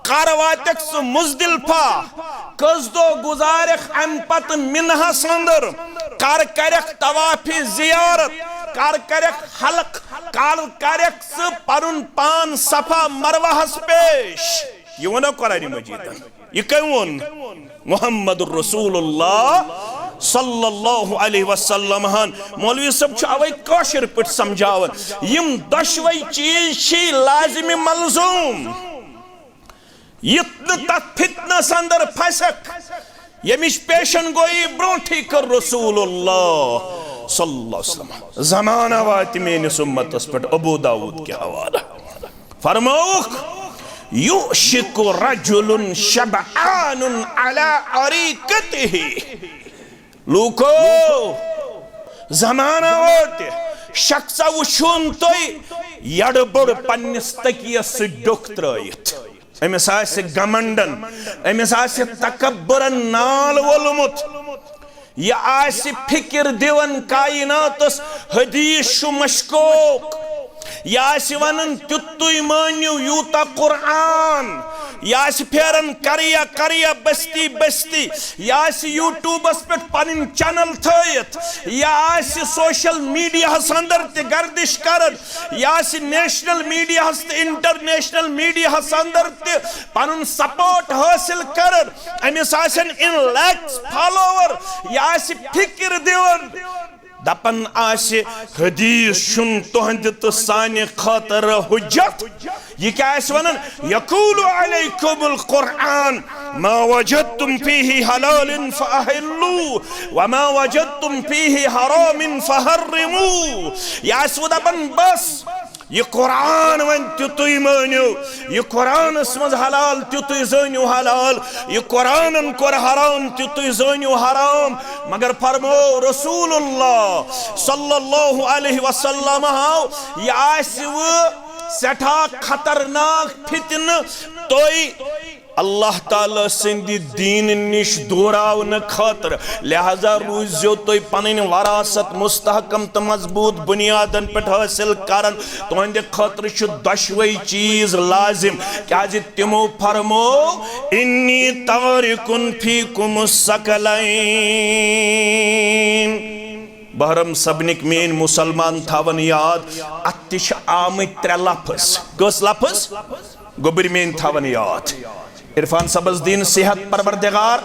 کر واتکھ ژٕ مزدلفہ؟ کٔژ دۄہ گزارکھ امہِ پتہٕ مناہس اندر؟ کر کرکھ طواف زیارت؟ کر کرکھ حلق؟ کر کرکھ ژٕ پنُن پان صفا مروہس پیش؟ یہِ ووٚنو قرآن مجیدن۔ یہِ کٔمۍ ووٚن؟ محمد رسول اللہ صلی اللہ علیہ وسلم ہن۔ مولوی صٲب چھُ اوے کٲشِر پٲٹھۍ سمجھاوان، یِم دۄشوے چیٖز چھِ لازم ملزوم۔ یُتھ نہٕ تتھ فتنس اندر پھسکھ، ییٚمِچ پیشن گویی برونٹھٕے کٔر رسول اللہ صلی اللہ علیہ وسلم۔ زمانہ واتہِ میٲنِس امتس پٮ۪ٹھ، ابو داؤد کہِ حوالہ۔ فرمووُکھ، یوشک رجل شبعان علی عریقتہ۔ لوکو، زمانہ ووت، شخصا وٕچھون تُہۍ یڑٕ بوٚڑ پننِس تکیس سۭتۍ ڈوٚکھ ترٲیِتھ۔ أمِس آسہِ گمنڈن، أمِس آسہِ تکبرن نال وولمُت۔ یہِ آسہِ فکر دِوان کائناتس حدیث چھُ مشکوک۔ یہِ آسہِ ونان تیُتُے مٲنِو یوٗتاہ قرآن۔ یہِ آسہِ پھیران قریہ قریہ، بستی بستی۔ یہِ آسہِ YouTubeس پٮ۪ٹھ پنٕنۍ channel تھٲیِتھ۔ یہِ آسہِ social mediaہس اندر تہِ گردش کران۔ یہِ آسہِ national mediaہس تہٕ international mediaہس اندر تہِ پنُن support حٲصِل کران۔ أمِس آسن in lakhs follower، یہِ آسہِ فکر دِوان۔ دپان آسہِ، حدیث چھُنہٕ تُہنٛدِ تہٕ سانہِ خٲطرٕ حجت۔ یہِ کیٛاہ آسہِ ونان؟ یقول علیکم القرآن ما وجدتم فیہ حلال فأحلوا وما وجدتم فیہ حرام فحرموا۔ یہِ آسہِ وۄنۍ دپان، بس، یہِ قرآن وۄنۍ تیُتُے مٲنِو، یہِ قرآنس منٛز حلال تیُتُے زٲنِو حلال، یہِ قرآنن کوٚر حرام تیُتُے زٲنِو حرام۔ مگر فرمو رسول اللہ صلی اللہ علیہ وسلم ہاو، یہِ آسہِ وٕ سٮ۪ٹھاہ خطرناک فتنہٕ۔ تُہۍ اللہ تعالیٰ سٕنٛدِ دیٖنہٕ نِش دوٗراونہٕ خٲطرٕ۔ لہذا روٗزِو تُہۍ پنٕنۍ وراثت مستحکم تہٕ مضبوٗط بُنیادن پٮ۪ٹھ حٲصِل کران۔ تُہنٛدِ خٲطرٕ چھُ دۄشوے چیٖز لازم، کیازِ تِمو فرمو، "انی تارکن فیکم الثقلین۔" بحرم سبنک میٲنۍ مسلمان تھاون یاد، اتھ تہِ چھِ آمٕتۍ ترٛےٚ لفظ۔ کٔژ لفظ؟ گوٚبرۍ میٲنۍ تھاون یاد۔ عرفان صٲبس دِن صحت پروردگار،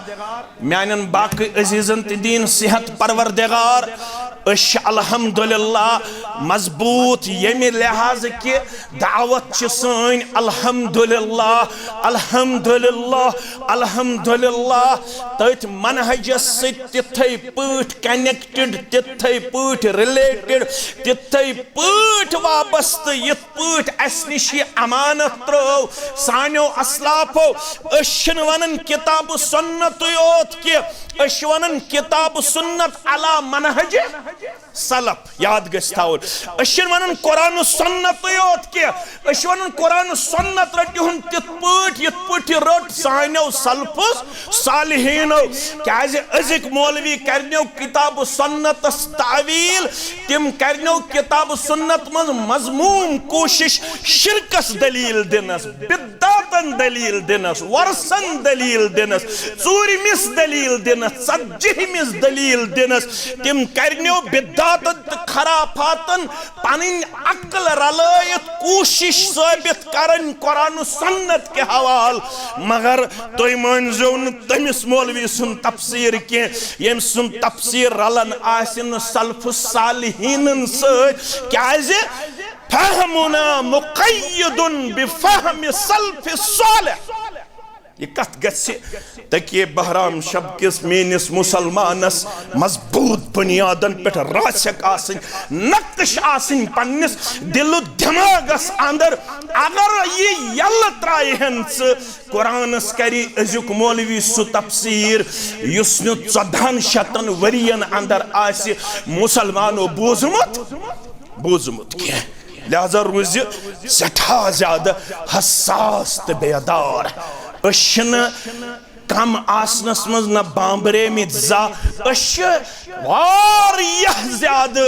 میانٮ۪ن باقٕے عزیزن تہِ دِن صحت پروردگار۔ أسۍ چھِ الحمدللہ مضبوٗط ییٚمہِ لحاظ کہِ دعوت چھِ سٲنۍ الحمدللہ، الحمدللہ، الحمدللہ۔ تٔتھۍ منہجس سۭتۍ تِتھے پٲٹھۍ connected، تِتھے پٲٹھۍ related، تِتھے پٲٹھۍ وابستہٕ، یِتھ پٲٹھۍ اسہِ نِش یہِ امانت ترٲو سانیو اسلافو۔ أسۍ چھِنہٕ ونان کتاب سنتٕے یوت کینٛہہ، أسۍ چھِ ونان کتاب سنت علی منہج سلف۔ یاد گژھِ تھاوُن، أسۍ چھِنہٕ ونان قرآن سنتٕے یوت کینٛہہ، أسۍ چھِ ونان قرآن سنت رٔٹِہُن تِتھ پٲٹھۍ یِتھ پٲٹھۍ یہِ رٔٹ سانیو سلفو صالحینو۔ کیازِ أزِکۍ مولوی کرنیو کتاب سنتس تعویل، تِم کرنیو کتاب سنت منٛز مذموم کوٗشش شرکس دلیل دِنس، بدعت تن دلیل دِنس، ورسن دلیل دِنس، ژوٗرمِس دلیل دِنس، ژتجیہمِس دلیل دِنس۔ تِم کرنیو بدعاتن تہٕ خرافاتن پنٕنۍ عقل رلٲیِتھ کوٗشش ثٲبت کرٕنۍ قرآن و سنت کہِ حوالہٕ، مگر تُہۍ مٲنزیو نہٕ تٔمِس مولوی سُنٛد تفسیٖر کینٛہہ، ییٚمۍ سُنٛد تفسیٖر رلان آسہِ نہٕ سلف الصالحینن سۭتۍ۔ کیازِ؟ فہمنا مقید بفہم سلف صالح۔ یہ کتھ گژھِ تقی بہرام شب کس میٲنس مسلمانس مضبوط بنیادن پٮ۪ٹھ راسخ آسٕنۍ، نقش آسٕنۍ پننس دل و دماغس اندر۔ اگر یہ یلہٕ ترایہِ ہن ژٕ، قرآنس کری أزیُک مولوی سُہ تفسیٖر یُس نہٕ ژۄدہن شتن ؤرین اندر آسہِ مسلمانو بوٗزمُت، بوٗزمُت کینٛہہ۔ لہذا روٗزِ سٮ۪ٹھاہ زیادٕ حساس تہٕ بیدار۔ أسۍ چھِنہٕ کم آسنس منٛز نہ بامبریمٕتۍ زانٛہہ۔ أسۍ چھِ واریاہ زیادٕ،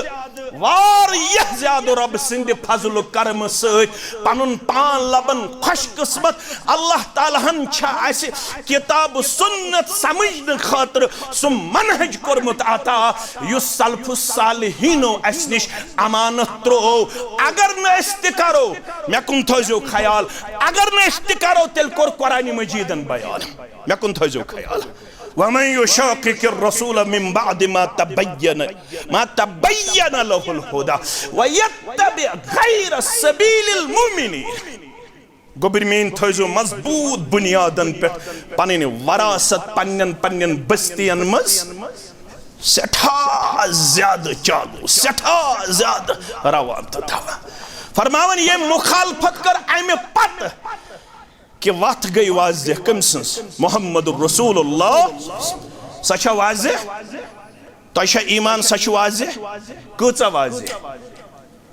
واریاہ زیادٕ رۄب سٕنٛدِ فضل و کرمہٕ سۭتۍ پنُن پان لبن خوش قسمت۔ اللہ تعالیٰ ہن چھا اسہِ کتاب و سنت سمجھنہٕ خٲطرٕ سُہ منہج کوٚرمُت عطا، یُس سلف الصالحینو اسہِ نِش امانت تروو۔ اگر نہٕ أسۍ تہِ کرو، مےٚ کُن تھٲیزیو خیال، اگر نہٕ أسۍ تہِ کرو، تیٚلہِ کوٚر قرآن مجیدن بیان۔ مےٚ کُن تھٲیزیو خیال۔ ومن یشاقق الرسول من بعد ما تبین، ما تبین له الهدى ویتبع غیر سبیل المؤمنین۔ گوٚبرۍ میٲنۍ، تھٲیزیو مضبوط بنیادن پٮ۪ٹھ پنٕنۍ وراثت پننٮ۪ن پننٮ۪ن بستین منٛز سٮ۪ٹھاہ زیادٕ چالو، سٮ۪ٹھاہ زیادٕ روان تہٕ دوان۔ فرماوان، ییٚمۍ مخالفت کٔر امہِ پتہٕ کہِ وتھ گٔے واضح، کٔمۍ سٕنٛز؟ محمد رسول اللہ۔ سۄ چھےٚ واضح؟ تۄہہِ چھا ایمان؟ سۄ چھِ واضح؟ کۭژاہ واضح؟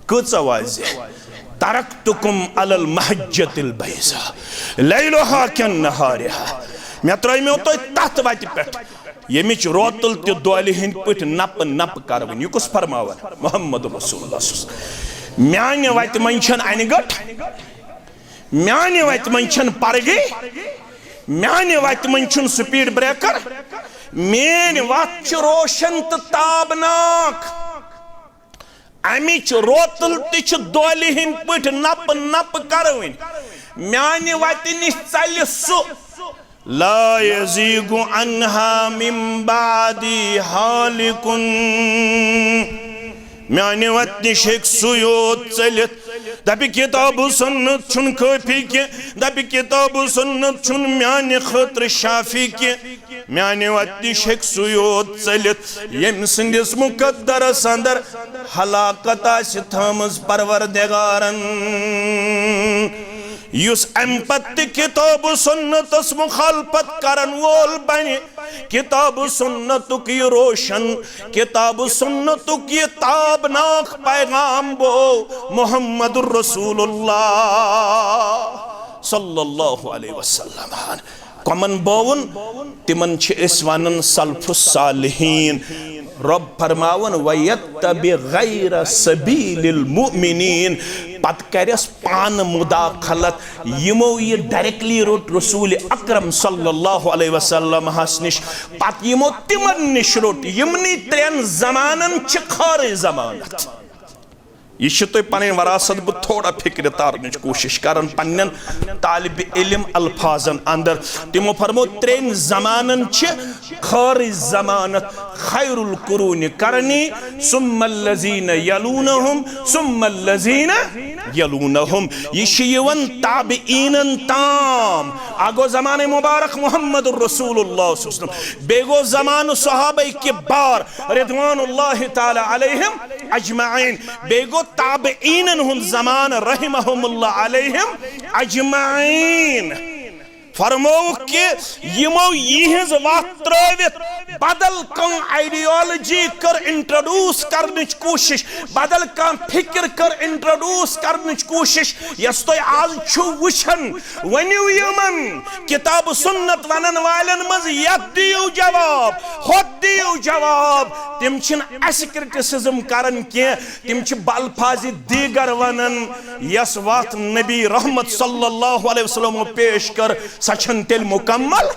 کۭژاہ واضح؟ ترکتکم علی المحجۃ البیضاء لیلہا کنہارہا۔ مےٚ ترٲیمیو تۄہہِ تتھ وتہِ پٮ۪ٹھ، ییٚمِچ روتل تہِ دۄلہِ ہٕنٛدۍ پٲٹھۍ نپہٕ نپہٕ کرٕوٕنۍ۔ یہِ کُس فرماوان؟ محمد رسول اللہ صلی اللہ علیہ وسلم۔ میانہِ وتہِ منٛز چھَنہٕ انہِ گٔٹ، میانہِ وتہِ منٛز چھَنہٕ پرگٔے، میانہِ وتہِ منٛز چھُنہٕ سپیڈ بریکر۔ میٲنۍ وتھ چھِ روشن تہٕ تابناک۔ امِچ روتل تہِ چھِ دۄلہِ ہٕنٛدۍ پٲٹھۍ نپہٕ نپہٕ کرٕوٕنۍ۔ میانہِ وتہِ نِش ژلہِ سُہ، لا یزیغ عنہا من بعدی ہالکن۔ میانہِ وتہِ نِش ہیٚکہِ سُے یوت ژٔلِتھ، دپہِ کتاب و سنت چھُنہٕ کٲفی کینٛہہ، دپہِ کتاب و سنت چھُنہٕ میانہِ خٲطرٕ شافی کینٛہہ۔ میانہِ وتہِ نِش ہیٚکہِ سُے یوت ژٔلِتھ، ییٚمہِ سٕنٛدِس مقدرس اندر ہلاکت آسہِ تھٲومٕژ پروردگارن۔ یُس امہِ پتہٕ تہِ کتاب و سنتس مخالفت کرن وول بنہِ، کتاب و سنتُک یہِ روشن، کتاب و سنتُک یہِ تابناک پیغام گوٚو محمد رسول اللہ صلی اللہ علیہ وسلم۔ کمن بٲوُن؟ تِمن چھِ أسۍ ونان سلف الصالحین۔ رۄب فرماوان، وَيَتَّبِعْ غَيْرَ سَبِيلِ الْمُؤْمِنِينَ۔ پتہٕ کرٮ۪س پانہٕ مداخلت۔ یِمو یہِ ڈائریکٹلی روٚٹ رسول اکرم صلی اللہ علیہ وسلم ہس نِش، پتہٕ یِمو تِمن نِش روٚٹ۔ یِمنٕے ترٛٮ۪ن زمانن چھِ خٲرٕے ضمانت۔ یہِ چھِ تۄہہِ پنٕنۍ وراثت بہٕ تھوڑا فکرِ تارنٕچ کوٗشش کران پننٮ۪ن طالب علم الفاظن اندر۔ تِمو فرمو، ترٛٮ۪ن زمانن چھِ خٲرٕے ضمانت۔ خیر القرون قرنی، ثم الذین یلونہم، ثم الذین یلونہم۔ یہِ چھِ یِوان تابعینن تام۔ اکھ گوٚو زمانہ مبارک محمد رسول اللہ صلی اللہ علیہ وسلم، بیٚیہِ گوٚو زمانہ صحابہ کبار رضوان اللہ تعالی علیہم اجمعین، بیٚیہِ گوٚو تابعینن ہُنٛد زمانہ رحمہم اللہ علیہم اجمعین۔ فرمووُکھ کہِ یِمو یِہنٛز وَتھ ترٲوِتھ بدل کانٛہہ ideology کٔر introduce کرنٕچ کوٗشِش، بدل کانٛہہ فکر کٔر introduce کرنٕچ کوٗشِش، یۄس تُہۍ آز چھِو وٕچھان۔ ؤنِو یِمن کتاب سنت ونن والٮ۪ن منٛز، یتھ دِیِو جواب، ہۄتھ دِیِو جواب۔ تِم چھِنہٕ اسہِ criticism کران کینٛہہ، تِم چھِ بالفاظِ دیگر ونان۔ یۄس وَتھ نبی رحمت صلی اللہ علیہ وسلمو پیش کٔر، سۄ چھَنہٕ تیٚلہِ مکمل،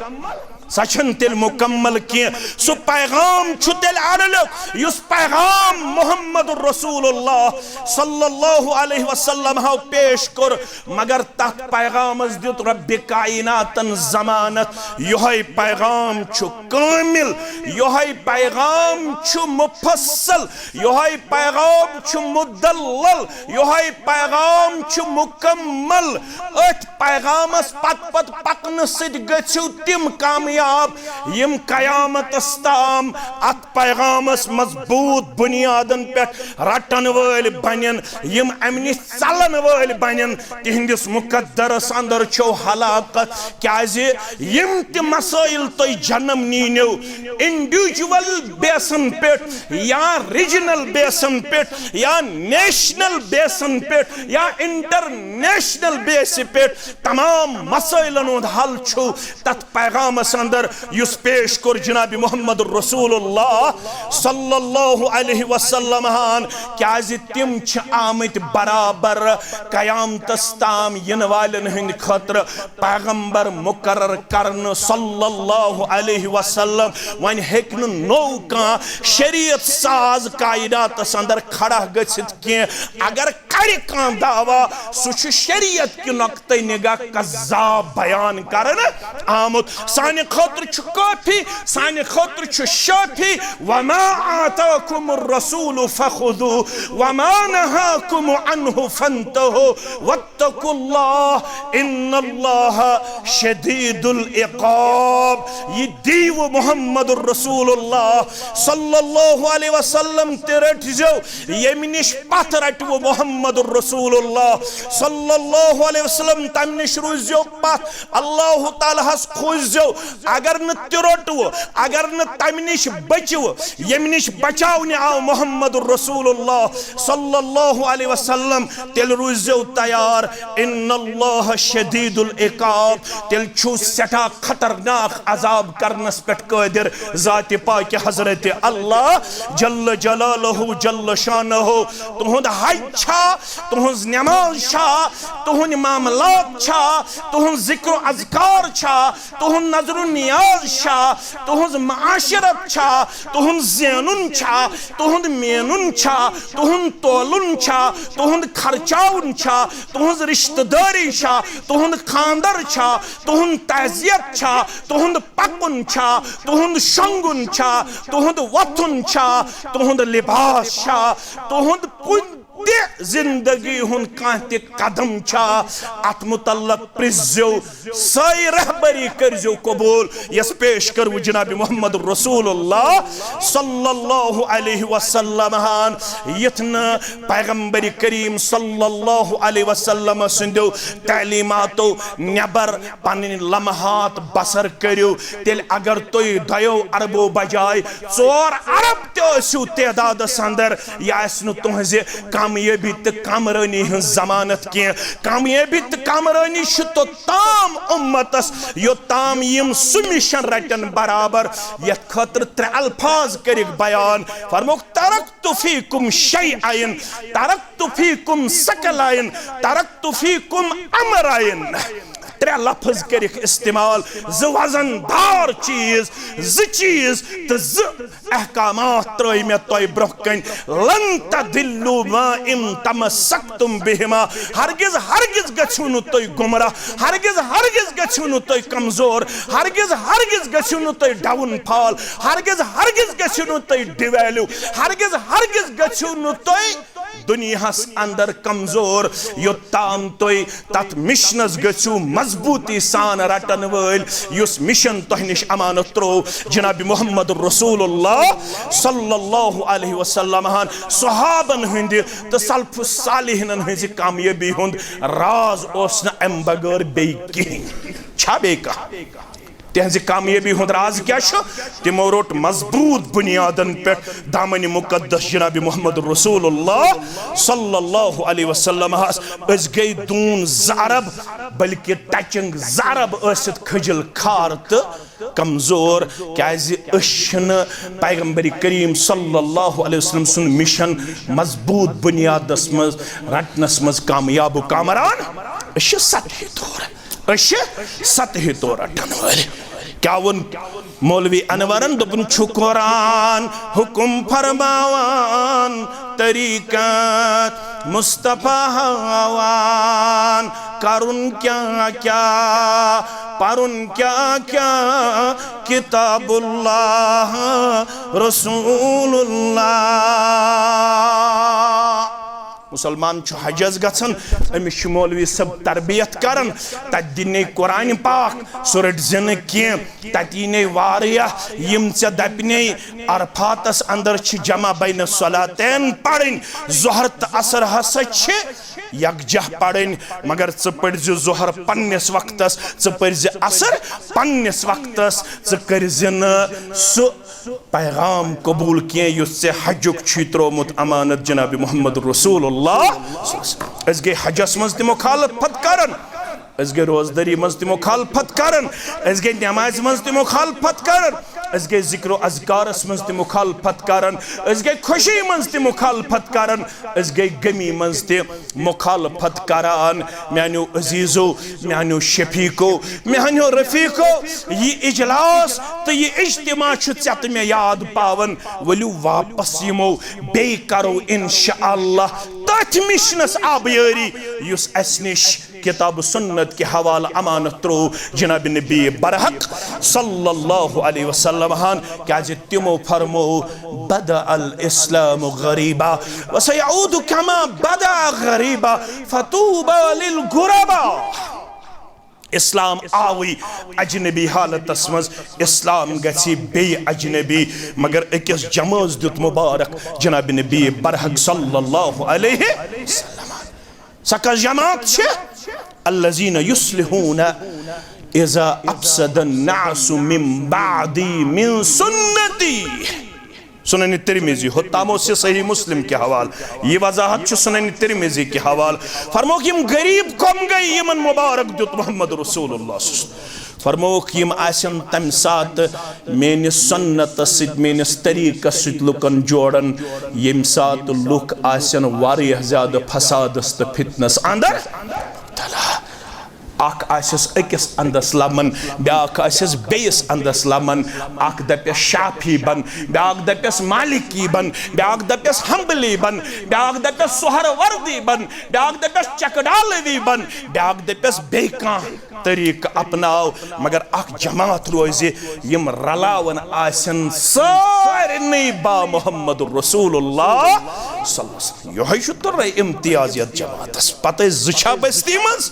سۄ چھَنہٕ تیٚلہِ مکمل کینٛہہ۔ سُہ پیغام چھُ تیٚلہِ اَڑلیُک، یُس پیغام محمد رسول اللہ صلی اللہ علیہ وسلم ہو پیش کوٚر، مگر تَتھ پیغامَس دیُت رب کائناتَن ضمانت، یِہوٚے پیغام چھُ کٲمل، یِہوٚے پیغام چھُ مفصل، یِہوٚے پیغام چھُ مدلل، یِہوٚے پیغام چھُ مکمل۔ أتھۍ پیغامس پتہٕ پتہٕ پکنہٕ سۭتۍ گٔژھِو تِم کامیاب، یِم قیامتس تام اتھ پیغامس مضبوط بنیادن پٮ۪ٹھ رٹن وٲلۍ بنن، یِم امہِ نِش ژلن وٲلۍ بنن۔ تِہنٛدِس مقدرس اندر چھو ہلاکت، کیازِ یِم تہِ مسائل تُہۍ جنم نیٖنو، انڈیویجول بیسن پٮ۪ٹھ یا ریجنل بیسن پٮ۪ٹھ یا نیشنل بیسن پٮ۪ٹھ یا انٹرنیشنل بیسہِ پٮ۪ٹھ، تمام مسائلن ہُنٛد حل چھُ تتھ پیغامس اندر، یُس پیش کوٚر جناب محمد رسول اللہ صلی اللہ علیہ وسلم ہن۔ کیازِ تِم چھِ آمٕتۍ برابر قیامتس تام یِنہٕ والٮ۪ن ہٕنٛدِ خٲطرٕ پیغمبر مقرر کرنہٕ صلی اللہ علیہ وسلم۔ وۄنۍ ہیٚکہِ نہٕ نوٚو کانٛہہ شریعت ساز کائناتس اندر کھڑا گٔژھِتھ کینٛہہ۔ اگر کرِ کانٛہہ دعویٰ، سُہ چھُ شریعت کہِ نقطہ نگاہ کذاب بیان کرنہٕ آمُت۔ سانہِ خٲطرٕ چھُ کٲفی، سانہِ خٲطرٕ چھُ شٲفی، وما آتاکم الرسول فخذوہ وما نہاکم عنہ فانتہوا واتقوا اللہ ان اللہ شدید العقاب۔ یہِ دیو محمد رسول اللہ صلی اللہ علیہ وسلم تہِ رٔٹۍ زیو، ییٚمہِ نِش پتھ رٹوٕ محمد رسول اللہ صلی اللہ علیہ وسلم، تمہِ نِش روٗزیو پتھ۔ اللہ تعالیٰ ہس کھوٗژزیو۔ اگر نہٕ تہِ روٚٹوٕ، اگر نہٕ تمہِ نِش بچوٕ، ییٚمہِ نِش بچاونہِ آو محمد رسول اللہ صلی اللہ علیہ وسلم، تیٚلہِ روٗززیو تیار۔ ان اللہ شدید العقاب، تیٚلہِ چھُ سٮ۪ٹھاہ خطرناک عذاب کرنس پٮ۪ٹھ قٲدر ذاتِ پاکِ حضرت اللہ جل جلالہ جل شانہ۔ تُہُنٛد حج چھا، تُہٕنٛز نماز چھا، تُہٕنٛدۍ معاملات چھا، تُہٕنٛز ذکر و اذکار چھا، تُہُنٛد نظر و نیاز چھا، تُہٕنٛز معاشرت چھا، تُہُنٛد زینُن چھا، تُہُنٛد مینُن چھا، تُہُنٛد تولُن چھا، تُہُنٛد خرچاوُن چھا، تُہٕنٛز رشتہٕ دٲری چھا، تُہُنٛد خاندر چھا، تُہُنٛد تعزیت چھا، تُہُنٛد پکُن چھا، تُہُنٛد شۄنٛگُن چھا، تُہُنٛد وۄتھُن چھا، تُہُنٛد لباس چھا، تُہُنٛد کُنہِ تہِ زندگی ہُنٛد کانٛہہ تہِ قدم چھا، اتھ متعلق پرٛژھزیو سۄے رہبری، کٔرزیو قبول یۄس پیش کٔروٕ جناب محمد رسول اللہ صلی اللہ علیہ وسلم ہن۔ یتھ نہٕ پیغمبر کریم صلی اللہ علیہ وسلم سٕنٛدیو تعلیماتو نٮ۪بر پنٕنۍ لمحات بسر کٔرِو، تیٚلہِ اگر تُہۍ دۄیو اربو بجاے ژور ارب تہِ ٲسِو تعدادس اندر، یہِ آسہِ نہٕ تُہنٛزِ کامیٲبی تہٕ کامرٲنی ہٕنٛز ضمانت کینٛہہ۔ کامیٲبی تہٕ کامرٲنی چھِ توٚتام اُمتس، یوٚتام یِم سُہ مِشن رٹن برابر، یتھ خٲطرٕ ترٛےٚ الفاظ کٔرِکھ بیان، فرموکھ، ترکت فیکم شیئین، ترکت فیکم ثقلین، ترکت فیکم امرین۔ ترٛےٚ لفظ کٔرِکھ استعمال، زٕ وزن دار چیز، زٕ چیز تہٕ زٕ احکامات ترٲے مےٚ تۄہہِ برونٛہہ کنہِ۔ لن تضلوا ما ان تمسکتم بہما۔ ہرگز، ہرگز گژھِو نہٕ تُہۍ گمراہ، ہرگز، ہرگز گژھِو نہٕ تُہۍ کمزور، ہرگز، ہرگز گژھِو نہٕ تُہۍ downfall، ہرگز، ہرگز گژھِو نہٕ تُہۍ devalue، ہرگز، ہرگز گژھِو نہٕ تُہۍ دُنیاہس اندر کمزور، یوٚتام تُہۍ تتھ مشنس گٔژھِو مضبوٗطی سان رٹن وٲلۍ، یُس مشن تۄہہِ نِش امانت تروو جناب محمد رسول اللہ صلی اللہ علیہ وسلم ہن۔ صحابن ہٕنٛدِ تہٕ سلف صالحینن ہٕنٛزِ کامیٲبی ہُنٛد راز اوس نہٕ امہِ بغٲر بیٚیہِ کِہیٖنۍ۔ چھا بیٚیہِ کانٛہہ؟ تِہنٛزِ کامیٲبی ہُنٛد راز کیٛاہ چھُ؟ تِمو روٚٹ مضبوٗط بُنیادن پٮ۪ٹھ دامنِ مُقدس جناب محمد رسول اللہ صلی اللہ علیہ وسلم ہس۔ أسۍ گٔے دوٗن زٕ ارب، بلکہِ ٹچنگ زٕ ارب ٲسِتھ کھجل کھار تہٕ کمزور، کیازِ أسۍ چھِنہٕ پیغمبر کریم صلی اللہ علیہ وسلم سُنٛد مشن مضبوٗط بُنیادس منٛز رٹنس منٛز کامیاب و کامران۔ أسۍ چھِ سطحی طور، أسۍ چھِ سطحی طور رٹن وٲلۍ۔ کیٛاہ ووٚن مولوی انورن؟ دوٚپُن، چھُ قرآن حکم فرماوان، طریقت مصطفیٰ ہاوان، کرُن کیٛاہ کیٛاہ، پرُن کیٛاہ کیٛاہ، کتاب اللہ رسول اللہ۔ مسلمان چھُ حجس گژھان، أمِس چھُ مولوی صٲب تربیت کران، تتہِ دِنَے قرآن پاک، سُہ رٔٹۍ زِ نہٕ کینٛہہ، تتہِ یی نے واریاہ یِم ژےٚ دپنے عرفاتس اندر چھِ جمع بین الصلاتین پرٕنۍ، ظہر تہٕ عصر ہسا چھِ یکجاہ پرٕنۍ، مگر ژٕ پٔرۍ زِ ظہر پننِس وقتس، ژٕ پٔرۍ زِ عصر پننِس وقتس، ژٕ کٔرۍ زِ نہٕ سُہ پیغام قبول کینٛہہ یُس ژےٚ حجُک چھُے تروومُت امانت جناب محمد رسول اللہ۔ أسۍ گٔے حجس منٛز تہِ مخالفت کران، أسۍ گٔے روزدٲری منٛز تہِ مخالفت کران، أسۍ گٔے نمازِ منٛز تہِ مخالفت کران، أسۍ گٔے ذکر و اذکارس منٛز تہِ مخالفت کران، أسۍ گٔے خوشی منٛز تہِ مخالفت کران، أسۍ گٔے غمی منٛز تہِ مخالفت کران۔ میانیو عزیزو، میانیو شفیقو، میانیو رفیقو، یہِ اجلاس تہٕ یہِ اجتماع چھُ ژےٚ تہٕ مےٚ یاد پاوان۔ ؤلِو واپس یِمو، بیٚیہِ کرو انشاءاللہ تٔتھۍ مشنس آبیٲری یُس اسہِ نِش کتاب و سنت کہِ حوالہٕ امانت تروو جناب نبی برحق صلی اللہ علیہ وسلم ہن، کیازِ تِمو فرمو، بدأ الاسلام غریبا وسیعود کما بدأ غریبا فطوبی للغربا۔ اسلام آوٕے اجنبی حالتس منٛز، اسلام گژھِ بیٚیہِ اجنبی، مگر أکِس جمٲژ دیُت مبارک جناب نبی برحق صلی اللہ علیہ وسلم۔ سۄ کۄس جماعت چھِ؟ الذین یصلحون اذا افسد الناس من بعدی من سنتی۔ سنن ترمذی، ہوٚتام اوس یہِ صحیح مسلم کہِ حوالہٕ، یہِ وضاحت چھُ سنن ترمذی کہِ حوالہٕ۔ فرمووُکھ، یِم غریب قوم گٔے، یِمن مبارک دیُت محمد رسول اللہ صلی اللہ علیہ وسلم۔ فرمووُکھ، یِم آسن تمہِ ساتہٕ میٲنِس سنتس سۭتۍ، میٲنِس طریقس سۭتۍ لُکن جوڑان، ییٚمہِ ساتہٕ لُکھ آسن واریاہ زیادٕ فسادس تہٕ فتنس اندر مبتلا۔ اکھ آسٮ۪س أکِس اندس لمن، بیاکھ آسٮ۪س بیٚیِس اندس لمن۔ اکھ دپٮ۪س شافعی بن، بیاکھ دپٮ۪س مالکی بن، بیاکھ دپٮ۪س حنبلی بن، بیاکھ دپٮ۪س سہروردی بن، بیاکھ دپٮ۪س چکڈالوی بن، بیاکھ دپٮ۪س بیٚیہِ کانٛہہ طریقہٕ اپناو، مگر اکھ جماعت روزِ، یِم رلاوان آسن سارنٕے با محمد رسول اللہ صلی اللہ علیہ وسلم۔ یہے چھُ تۄہہِ امتیاز یتھ جماعتس۔ پتہٕ ٲسۍ زٕ چھا بستی منٛز،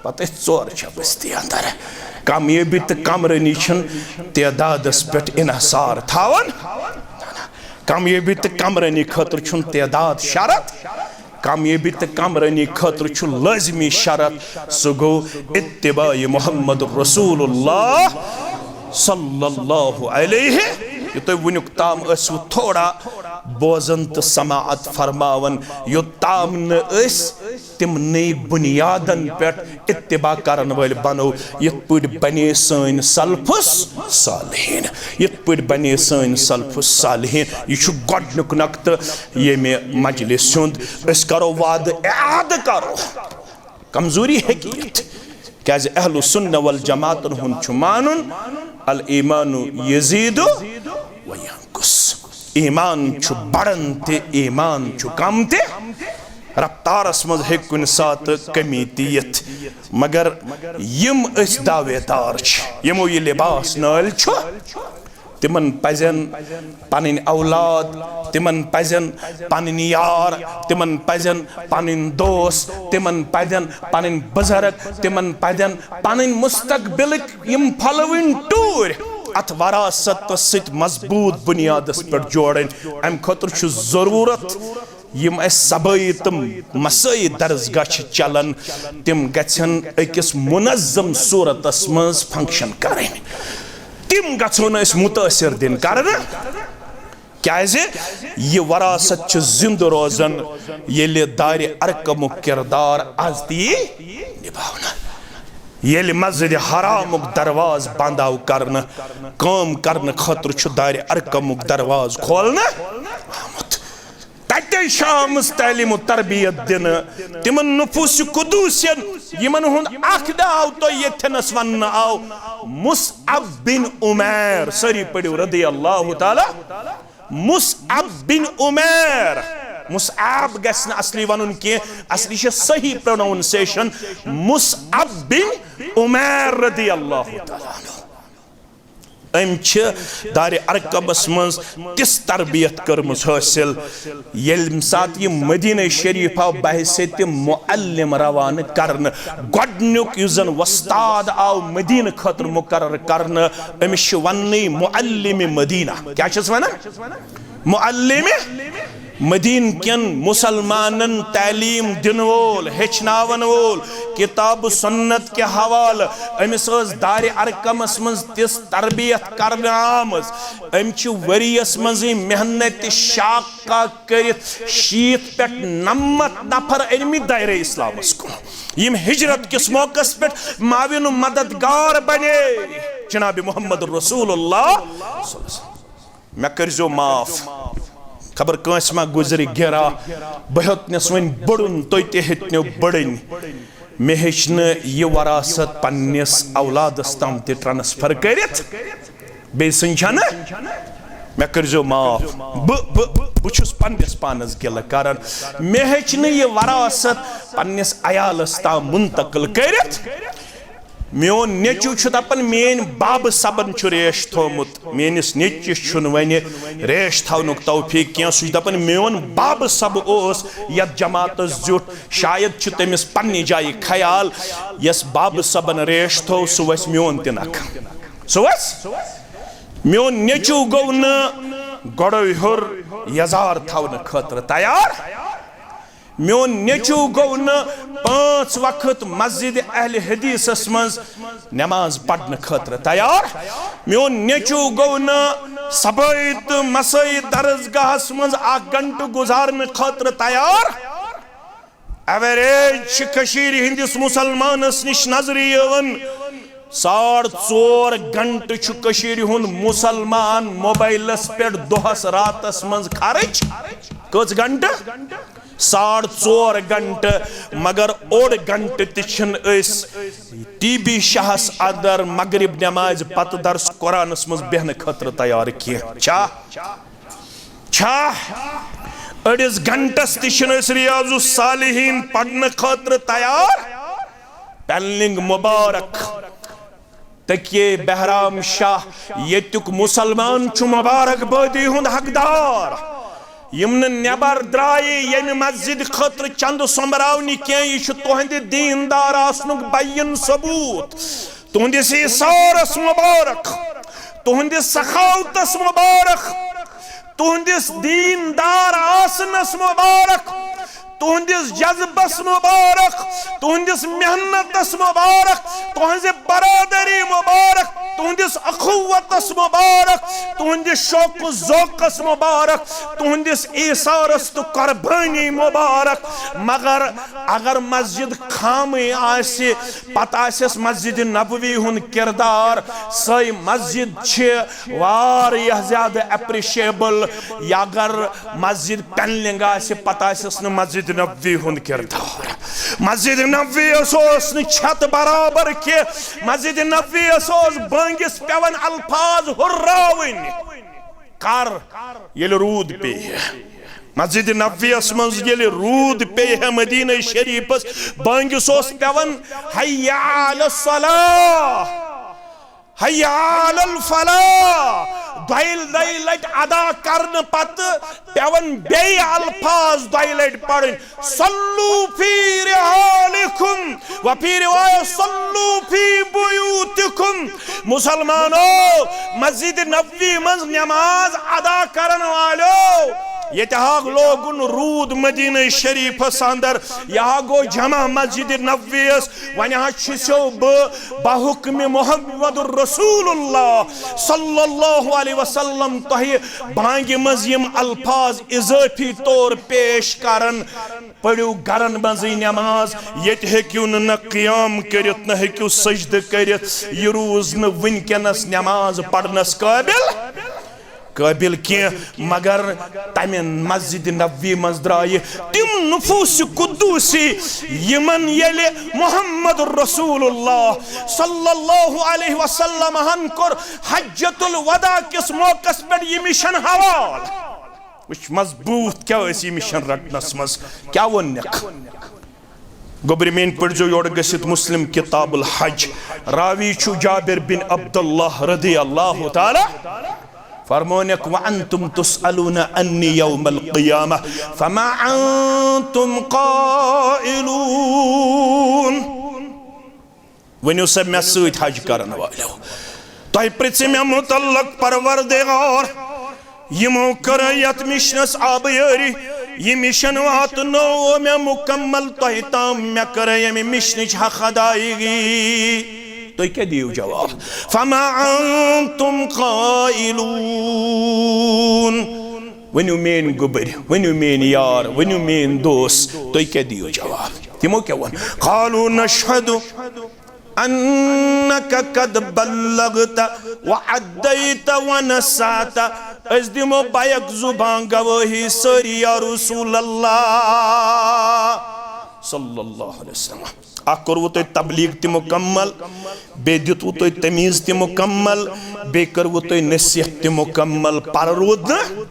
پتہٕ ٲسۍ ژور چھا بستی اندر۔ کامیٲبی تہٕ کمرٲنی چھِنہٕ تعدادس پٮ۪ٹھ انحصار تھاوان۔ کامیٲبی تہٕ کمرٲنی خٲطرٕ چھُنہٕ تعداد شرط۔ کامیٲبی تہٕ کمرٲنی خٲطرٕ چھُ لٲزمی شرط، سُہ گوٚو اتباع محمد رسول اللہ صلی اللہ علیہ۔ یہِ تُہۍ وٕنیُک تام ٲسِو تھوڑا بوزان تہٕ سماعت فرماوان، یوٚتام نہٕ أسۍ تِمنٕے بُنیادن پٮ۪ٹھ اتباع کرن وٲلۍ بنو، یِتھ پٲٹھۍ بنے سٲنۍ سلفس صالحین، یِتھ پٲٹھۍ بنے سٲنۍ سلفس صالحین۔ یہِ چھُ گۄڈٕنیُک نقطہٕ ییٚمہِ مجلس ہُنٛد۔ أسۍ کرو وعدٕ، اعادٕ کرو، کمزوری ہیٚکہِ یِتھ، کیازِ اہل سنہ والجماعتن ہُنٛد چھُ مانُن، الایمان یزید و ینقص۔ ایمان چھُ بڑان تہِ، ایمان چھُ کم تہِ۔ رفتارس منٛز ہیٚکہِ کُنہِ ساتہٕ کمی تہِ یِتھ، مگر یِم أسۍ دعوے دار چھِ، یِمو یہِ لباس نٲلۍ چھُ، تِمن پزن پنٕنۍ اولاد، تِمن پزن پنٕنۍ یار، تِمن پزن پنٕنۍ دوست، تِمن پزن پنٕنۍ بزرگ، تِمن پزن پنٕنۍ مستقبلٕکۍ یِم پھۄلوٕنۍ ٹوٗرۍ اتھ وراثتس سۭتۍ مضبوٗط بُنیادس پٮ۪ٹھ جوڑٕنۍ۔ امہِ خٲطرٕ چھُ ضروٗرت یِم اَسہِ صبٲیی تہٕ مسٲیی درسگاہ چھِ چلان، تِم گژھن أکِس منظم صورتس منٛز function کرٕنۍ۔ تِم گژھو نہٕ أسۍ مُتٲثر دِنۍ کرنہٕ، کیازِ یہِ وراثت چھِ زِندٕ روزان، ییٚلہِ دارِ ارقمُک کردار از تہِ یی نباونہٕ۔ ییٚلہِ مسجد حرامُک دروازٕ بند آو کرنہٕ، کٲم کرنہٕ خٲطرٕ چھُ دارِ ارقمُک دروازٕ کھولنہٕ آمُت۔ تَتے چھِ آمٕژ تعلیٖم و تربیت دِنہٕ تِمن نفوس قدوسن، یِمن ہُنٛد اکھ ناو تۄہہِ ییٚتھٮ۪نس وننہٕ آو، مصعب بن عمیر۔ سٲری پٔرِو رضی اللہ تعالیٰ۔ مصعب بن عمیر۔ مصعب گژھِ نہٕ اصلی ونُن کینٛہہ، اصلی چھِ صحیح pronunciation مصعب بن عمیر رضی اللہ تعالیٰ عنہ۔ أمۍ چھِ دارِ ارقمس منٛز تِژھ تربیت کٔرمٕژ حٲصِل، ییٚلہِ ساتہٕ یہِ مدینہ شریف آو بحیثیت معلم روانہٕ کرنہٕ، گۄڈٕنیُک یُس زن وۄستاد آو مدینہ خٲطرٕ مقرر کرنہٕ، أمِس چھِ وننٕے معلم مدینہ۔ کیٛاہ چھِس ونان؟ معلم مدینہ کٮ۪ن مسلمانن تعلیٖم دِنہٕ وول، ہیٚچھناون وول، کتاب و سنت کہِ حوالہٕ۔ أمِس ٲس دارِ ارقمس منٛز تِژھ تربیت کرنہٕ آمٕژ۔ أمۍ چھِ ؤریَس منٛزٕے محنت شاقہ کٔرِتھ شیٖتھ پٮ۪ٹھ نَمَتھ نفر أنمٕتۍ دایرہ اسلامس کُن، یِم ہجرت کِس موقعس پٮ۪ٹھ معاون و مددگار بنے جناب محمد رسول اللہ۔ مےٚ کٔرۍزیو معاف، خبر کٲنٛسہِ ما گُزرِ گِرا، بہٕ ہیوٚتنَس وۄنۍ بوٚڑُن، تُہۍ تہِ ہیٚتنو بٔڑٕنۍ۔ مےٚ ہیٚچھ نہٕ یہِ وراثت پننِس اولادس تام تہِ transfer کٔرِتھ۔ بیٚیہِ سٕنٛدۍ چھَنہٕ؟ مےٚ کٔرۍزیو معاف، بہٕ، بہٕ، بہٕ چھُس پننِس پانس گِلہٕ کران۔ مےٚ ہیٚچھ نہٕ یہِ وراثت پننِس عیالس تام منتقل کٔرِتھ۔ میون نیٚچو چھُ دپان، میٲنۍ بابہٕ صٲبن چھُ ریش تھوومُت، میٲنِس نیٚچوِس چھُنہٕ وۄنۍ ریش تھاونُک توفیق کینٛہہ۔ سُہ چھُ دپان، میون بابہٕ صٲب اوس یتھ جماعتس زیُٹھ، شاید چھُ تٔمِس پننہِ جایہِ خیال، یس بابہٕ صٲبن ریش تھوو، سُہ وسہِ میون تہِ نکھٕ۔ سُہ وسہِ؟ میون نیٚچو گوٚو نہٕ گۄڈو ہیوٚر یزار تھاونہٕ خٲطرٕ تیار۔ میون نیٚچو گوٚو نہٕ پانٛژھ وقت مسجد اہل حدیثس منٛز نماز پرنہٕ خٲطرٕ تیار۔ میون نیٚچو گوٚو نہٕ صبٲیی تہٕ مسٲیی درسگاہس منٛز اکھ گھنٹہٕ گُزارنہٕ خٲطرٕ تیار۔ Average چھِ کٔشیٖرِ ہٕنٛدِس مسلمانس نِش نظرِ یِوان، ساڑ ژور گھنٹہٕ چھُ کٔشیٖرِ ہُنٛد مسلمان موبایلس پٮ۪ٹھ دۄہس راتس منٛز خرٕچ۔ کٔژ گھنٹہٕ؟ ساڑ ژور گھنٹہٕ، مگر اوٚڑ گھنٹہٕ تہِ چھِنہٕ أسۍ ٹی بی شاہس اندر مغرب نمازِ پتہٕ درس قرآنس منٛز بیہنہٕ خٲطرٕ تیار کینٛہہ۔ چھا؟ چھا؟ أڑِس گھنٹس تہِ چھِنہٕ أسۍ ریاض الصالحین پرنہٕ خٲطرٕ تیار۔ پینلنگ مبارک۔ تکیے بہرام شاہ ییٚتیُک مسلمان چھُ مبارک بٲدی ہُنٛد حقدار۔ یِم نہٕ نٮ۪بر درٛایہِ ییٚمہِ مسجد خٲطرٕ چندٕ سۄمبراونہِ کینٛہہ، یہِ چھُ تُہنٛدِ دیٖندار آسنُک بیِن ثبوٗت۔ تُہنٛدِس ایثارس مبارک، تُہنٛدِس سخاوتس مبارک، تُہنٛدِس دیٖندار آسنس مبارک، تُہنٛدِس جذبس مبارک، تُہنٛدِس محنتس مبارک، تُہنٛزِ برادری مبارک، تُہنٛدِس اخوتس مبارک، تُہنٛدِس شوق و ذوقس مبارک، تُہنٛدِس ایثارس تہٕ قربٲنی مبارک۔ مگر اگر مسجد خامٕے آسہِ، پتہٕ آسٮ۪س مسجد نبوی ہُنٛد کردار۔ سۄے مسجد چھِ واریاہ زیادٕ appreciable۔ یا اگر مسجد پینلنگ آسہِ، پتہٕ آسٮ۪س نہٕ مسجد نبوی ہُنٛد کردار۔ مسجد نبوی یس اوس نہٕ چھت برابر کینٛہہ، مسجد نبوی یس اوس بٲنگِس پٮ۪وان الفاظ ہُرراوٕنۍ۔ کر؟ ییٚلہِ روٗد پیٚیہِ۔ مسجد نبویس منٛز ییٚلہِ روٗد پیٚیہِ ہے مدینہ شریفس، بٲنگِس اوس پٮ۪وان، حی علی الصلاح، حی علی الفلاح۔ دۄیہِ، دۄیہِ لٹہِ ادا کرنہٕ پتہٕ پٮ۪وان بیٚیہِ الفاظ دۄیہِ لٹہِ پرٕنۍ، صلوا فی رحالکم، وفی روایت صلوا فی بیوتکم۔ مسلمانو، مسجد نبوی منٛز نماز ادا کرن والو، ییٚتہِ ہا لوگُن روٗد مدینہ شریفس اندر، یہِ ہا گوٚو جمع مسجد نبویس۔ وۄنۍ ہا چھُسو بہٕ بحکم محمد رسول اللہ صلی اللہ علیہ وسلم تۄہہِ بانگہِ منٛز یِم الفاظ اضٲفی طور پیش کران۔ پٔرِو گرن منٛزٕے نماز، ییٚتہِ ہیٚکِو نہٕ نہ قیام کٔرِتھ، نہ ہیٚکِو سجدٕ کٔرِتھ۔ یہِ روٗز نہٕ وٕنکیٚنس نماز پرنس قٲبل، قٲبل کینٛہہ، مگر تمہِ مسجد نبوی منٛز درٛایہِ تِم نفوس قدوسی، یِمن ییٚلہِ محمد رسول اللہ صلی اللہ علیہ وسلم ہن کوٚر حجۃ الوداع کِس موقعس پٮ۪ٹھ یہِ مِشن حوالہٕ۔ وٕچھ مضبوٗط کیٛاہ ٲسۍ یہِ مِشن رٹنس منٛز، کیٛاہ ووٚننکھ؟ گوٚبرِ میٛٲنۍ، پٔرۍزیو یورٕ گٔژھِتھ مسلم کتاب الحج، راوی چھُ جابر بن عبداللہ رضی اللہ تعالیٰ۔ فرمونکھ، "وَأَنْتُمْ تُسْأَلُونَ عَنِّي يَوْمَ الْقِيَامَةِ فَمَا أَنْتُمْ قَائِلُونَ۔" ؤنِو سا مےٚ سۭتۍ حج کرن والیو، تۄہہِ پرژھِ مےٚ متعلق پروردگار، یِمو کٔر یتھ مِشنس آبیٲری، یہِ مِشن واتنٲو مےٚ مکمل تۄہہِ تام، مےٚ کٔر ییٚمہِ مِشنٕچ حق ادایگی۔ تُہۍ کیٛاہ دِیِو جواب؟ فما انتم قائلون۔ ؤنِو میٲنۍ گوٚبٕرۍ، ؤنِو میٲنۍ یار، ؤنِو میٲنۍ دوس، تُہۍ کیٛاہ دِیِو جواب؟ تِمو کیٛاہ ووٚن؟ قالوا نشهد انک قد بلغت وادیت ونصحت۔ أسۍ دِمو بیک زبان گوٲہی سٲری یا رسول اللہ صلی اللہ علیہ وسلم۔ اکھ کوٚروٕ تۄہہِ تبلیغ تہِ مکمل، بیٚیہِ دیُتوٕ تۄہہِ تمیٖز تہِ مکمل، بیٚیہِ کٔروٕ تۄہہِ نصیحت تہِ مکمل۔ پرٕ روٗد نہٕ۔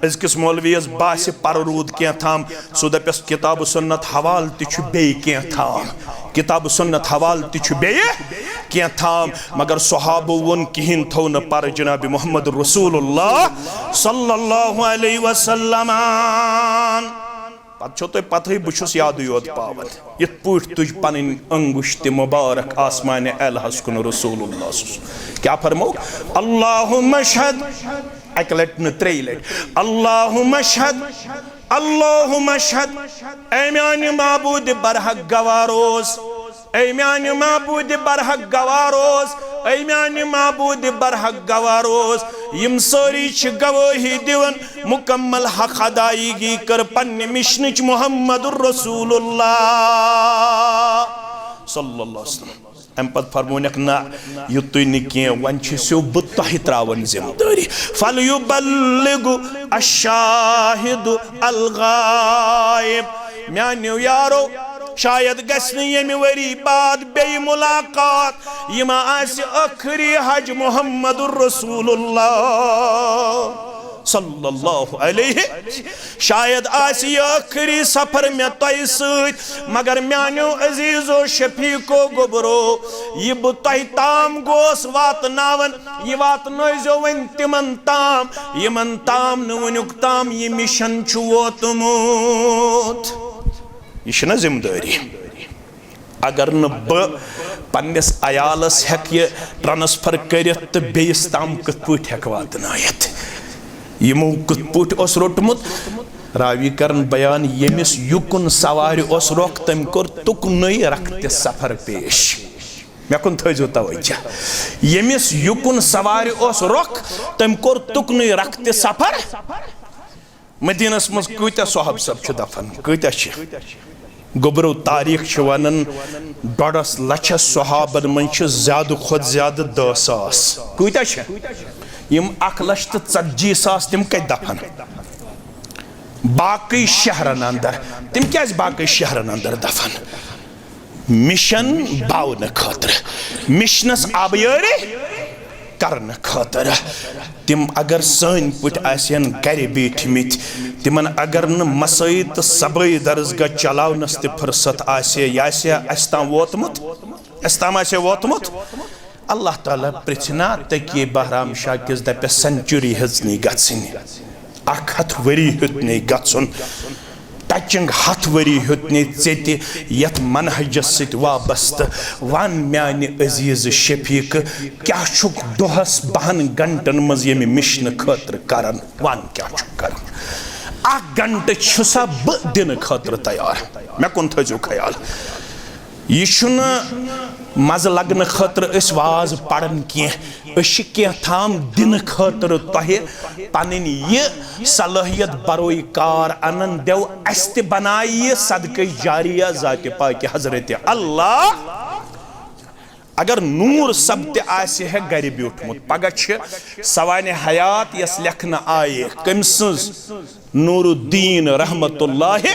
أزکِس مولویَس باسہِ پرٕ روٗد کینٛہہ تام، سُہ دَپٮ۪س کتاب و سنت حوالہٕ تہِ چھُ بیٚیہِ کینٛہہ تام، کتاب و سنت حوالہٕ تہِ چھُ بیٚیہِ کینٛہہ تام۔ مگر صحابو ووٚن کِہیٖنۍ، تھوٚو نہٕ پرٕ جناب محمد رسول اللہ صلی اللہ علیہ وسلم۔ پتہٕ چھو تۄہہِ پتہٕے، بہٕ چھُس یادٕے یوت پاوان، یِتھ پٲٹھۍ تُج پنٕنۍ انگشت مبارک آسمانِ الہس کُن رسول اللہ صلی اللہ علیہ وسلم۔ کیٛاہ فرموو؟ اللہم اشہد، اکہِ لٹہِ نہٕ، ترٛیٚیہِ لٹہِ۔ اللہم اشہد، اللہم اشہد، اے میانہِ معبود برحق گواہ روز، اے میانہِ معبود برحق گواہ روز، اے میانہِ معبود برحق گواہ روز۔ یِم سٲری چھِ گوٲہی دِوان، مکمل حق ادائیگی کٔر پننہِ مِشنٕچ محمد رسول اللہ صلی اللہ علیہ وسلم۔ امہِ پتہٕ فرمونکھ، نہ، یُتُے نہٕ کینٛہہ، وۄنۍ چھُسو بہٕ تۄہہِ تراوان ذمہٕ دٲری۔ فلیبلغ الشاہد الغائب۔ میانیو یارو، شاید گژھِ نہٕ ییٚمہِ ؤری بعد بیٚیہِ ملاقات۔ یہِ ما آسہِ ٲخری حج محمد رسول اللہ صلی اللہ علیہ۔ شاید آسہِ یہِ ٲخری سفر مےٚ تۄہہِ سۭتۍ، مگر میانیو عزیزو شفیقو گوٚبرو، یہِ بہٕ تۄہہِ تام گوس واتناوان، یہِ واتنٲیزیو وۄنۍ تِمن تام، یِمن تام نہٕ وُنیُک تام یہِ مِشن چھُ ووتمُت۔ یہِ چھِنہ ذمہٕ دٲری؟ اگر نہٕ بہٕ پننِس عیالس ہیٚکہٕ یہِ ٹرانسفر کٔرِتھ تہٕ بیٚیِس تام کِتھ پٲٹھۍ ہیٚکہٕ واتنٲیِتھ؟ یِمو کِتھ پٲٹھۍ اوس روٚٹمُت؟ راوی کرن بیان، ییٚمِس یُکُن سوارِ اوس رۄخ، تٔمۍ کوٚر تُکنُے رکھتہِ سفر پیش۔ مےٚ کُن تھٲیزیو توجہ۔ ییٚمِس یُکُن سوارِ اوس رۄخ، تٔمۍ کوٚر تُکنُے رکھتہِ سفر۔ مدینس منٛز کۭتیاہ صحابہٕ صٲب چھِ دفن؟ کۭتیاہ چھِ؟ گوٚبرو، تاریخ چھِ ونان، ڈۄڈس لچھس صحابن منٛز چھِ زیادٕ کھۄتہٕ زیادٕ دہ ساس۔ کۭتیاہ چھِ؟ یِم اکھ لچھ تہٕ ژتجی ساس، تِم کتہِ دفن؟ باقٕے شہرن اندر۔ تِم کیازِ باقٕے شہرن اندر دفن؟ مِشن باونہٕ خٲطرٕ، مِشنس آبیٲری کرنہٕ خٲطرٕ۔ تِم اگر سٲنۍ پٲٹھۍ آسن گرِ بیٖٹھمٕتۍ، تِمن اگر نہٕ مسٲجد تہٕ سبٲے درسگاہ چلاونس تہِ فرصت آسہِ ہے، یہِ آسہِ ہے اسہِ تام ووتمُت، اسہِ تام آسہِ ہے ووتمُت۔ اللہ تعالیٰ پرژھِ نا تقی بہرام شاہ کِس، دپٮ۪س سنچری ہیٚژ نہٕ گژھٕنۍ، اکھ ہتھ ؤری ہیوٚت نہٕ گژھُن، ٹچنگ ہتھ ؤری ہیوٚت نہٕ ژےٚ تہِ یتھ منہجس سۭتۍ وابستہٕ۔ ون میانہِ عزیز شفیق، کیاہ چھُکھ دۄہس بہن گھنٹن منٛز ییٚمہِ مِشنہٕ خٲطرٕ کران؟ ون کیاہ چھُکھ کران؟ اکھ گھنٹہٕ چھُسا بہٕ دِنہٕ خٲطرٕ تیار؟ مےٚ کُن تھٲیزیو خیال۔ یہِ چھُنہٕ مزٕ لگنہٕ خٲطرٕ أسۍ واز پران کینٛہہ، أسۍ چھِ کینٛہہ تام دِنہٕ خٲطرٕ تۄہہِ پنٕنۍ یہِ صلٲحیت بروی کار انان۔ دیو اسہِ تہِ بنایہِ یہِ صدقہٕ جاریہ ذاتِ پاکہِ حضرت اللہ۔ اگر نور صٲب تہِ آسہِ ہے گرِ بیوٗٹھمُت، پگاہ چھِ سوانح حیات یۄس لیکھنہٕ آیہِ، کٔمۍ سٕنٛز؟ نور الدین رحمت اللہ،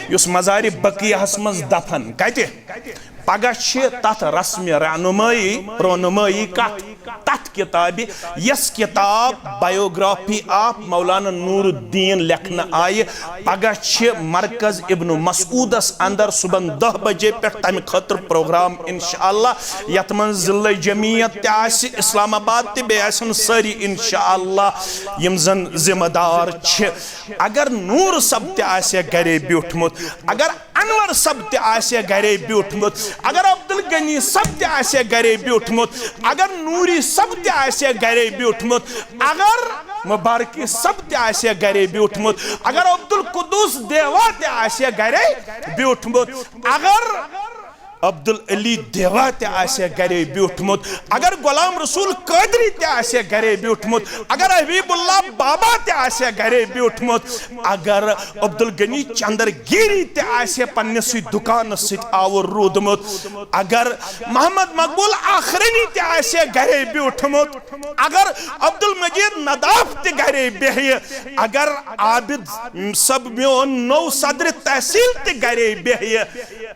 یُس مزارِ بقیعہس منٛز دفن۔ کتہِ؟ پگاہ چھِ تتھ رسمِ رہنمٲیی، رونمٲیی کتھ؟ تتھ کتابہِ، یۄس کتاب Biography of مولانا نور الدین لیکھنہٕ آیہِ۔ پگاہ چھِ مرکز ابن مسعودس اندر صبحن دہ بجے پٮ۪ٹھ تمہِ خٲطرٕ پروگرام انشاءاللہ، یتھ منٛز ضلع جمعیت تہِ آسہِ، اسلام آباد تہِ، بیٚیہِ آسن سٲری انشاءاللہ یِم زن ذمہ دار چھِ۔ اگر نور صٲب تہِ آسہِ ہے گرے بیوٗٹھمُت، اگر انور صٲب تہِ آسہِ ہے گرے بیوٗٹھمُت، اگر عبدالغنی صٲب تہِ آسہِ ہے گرے بیوٗٹھمُت، اگر نوری صٲب تہِ آسہِ ہے گرے بیوٗٹھمُت، اگر مبارکی صٲب تہِ آسہِ ہے گرے بیوٗٹھمُت، اگر عبدالقدوس دیوا تہِ آسہِ ہے گرے بیوٗٹھمُت، اگر عبدالعلی دیوا تہِ آسہِ ہے گرے بیوٗٹھمُت، اگر غلام رسول قادری تہِ آسہِ ہے گرے بیوٗٹھمُت، اگر حبیب اللہ بابا تہِ آسہِ ہے گرے بیوٗٹھمُت، اگر عبدالغنی چندر گیری تہِ آسہِ ہے پننسٕے دُکانس سۭتۍ آوُر روٗدمُت، اگر محمد مقبول آخرنی تہِ آسہِ ہے گرے بیوٗٹھمُت، اگر عبدالمجید نداف تہِ گرے بیہہِ، اگر عابد صٲب میون نوٚو صدر تحصیل تہِ گرے بیہہِ،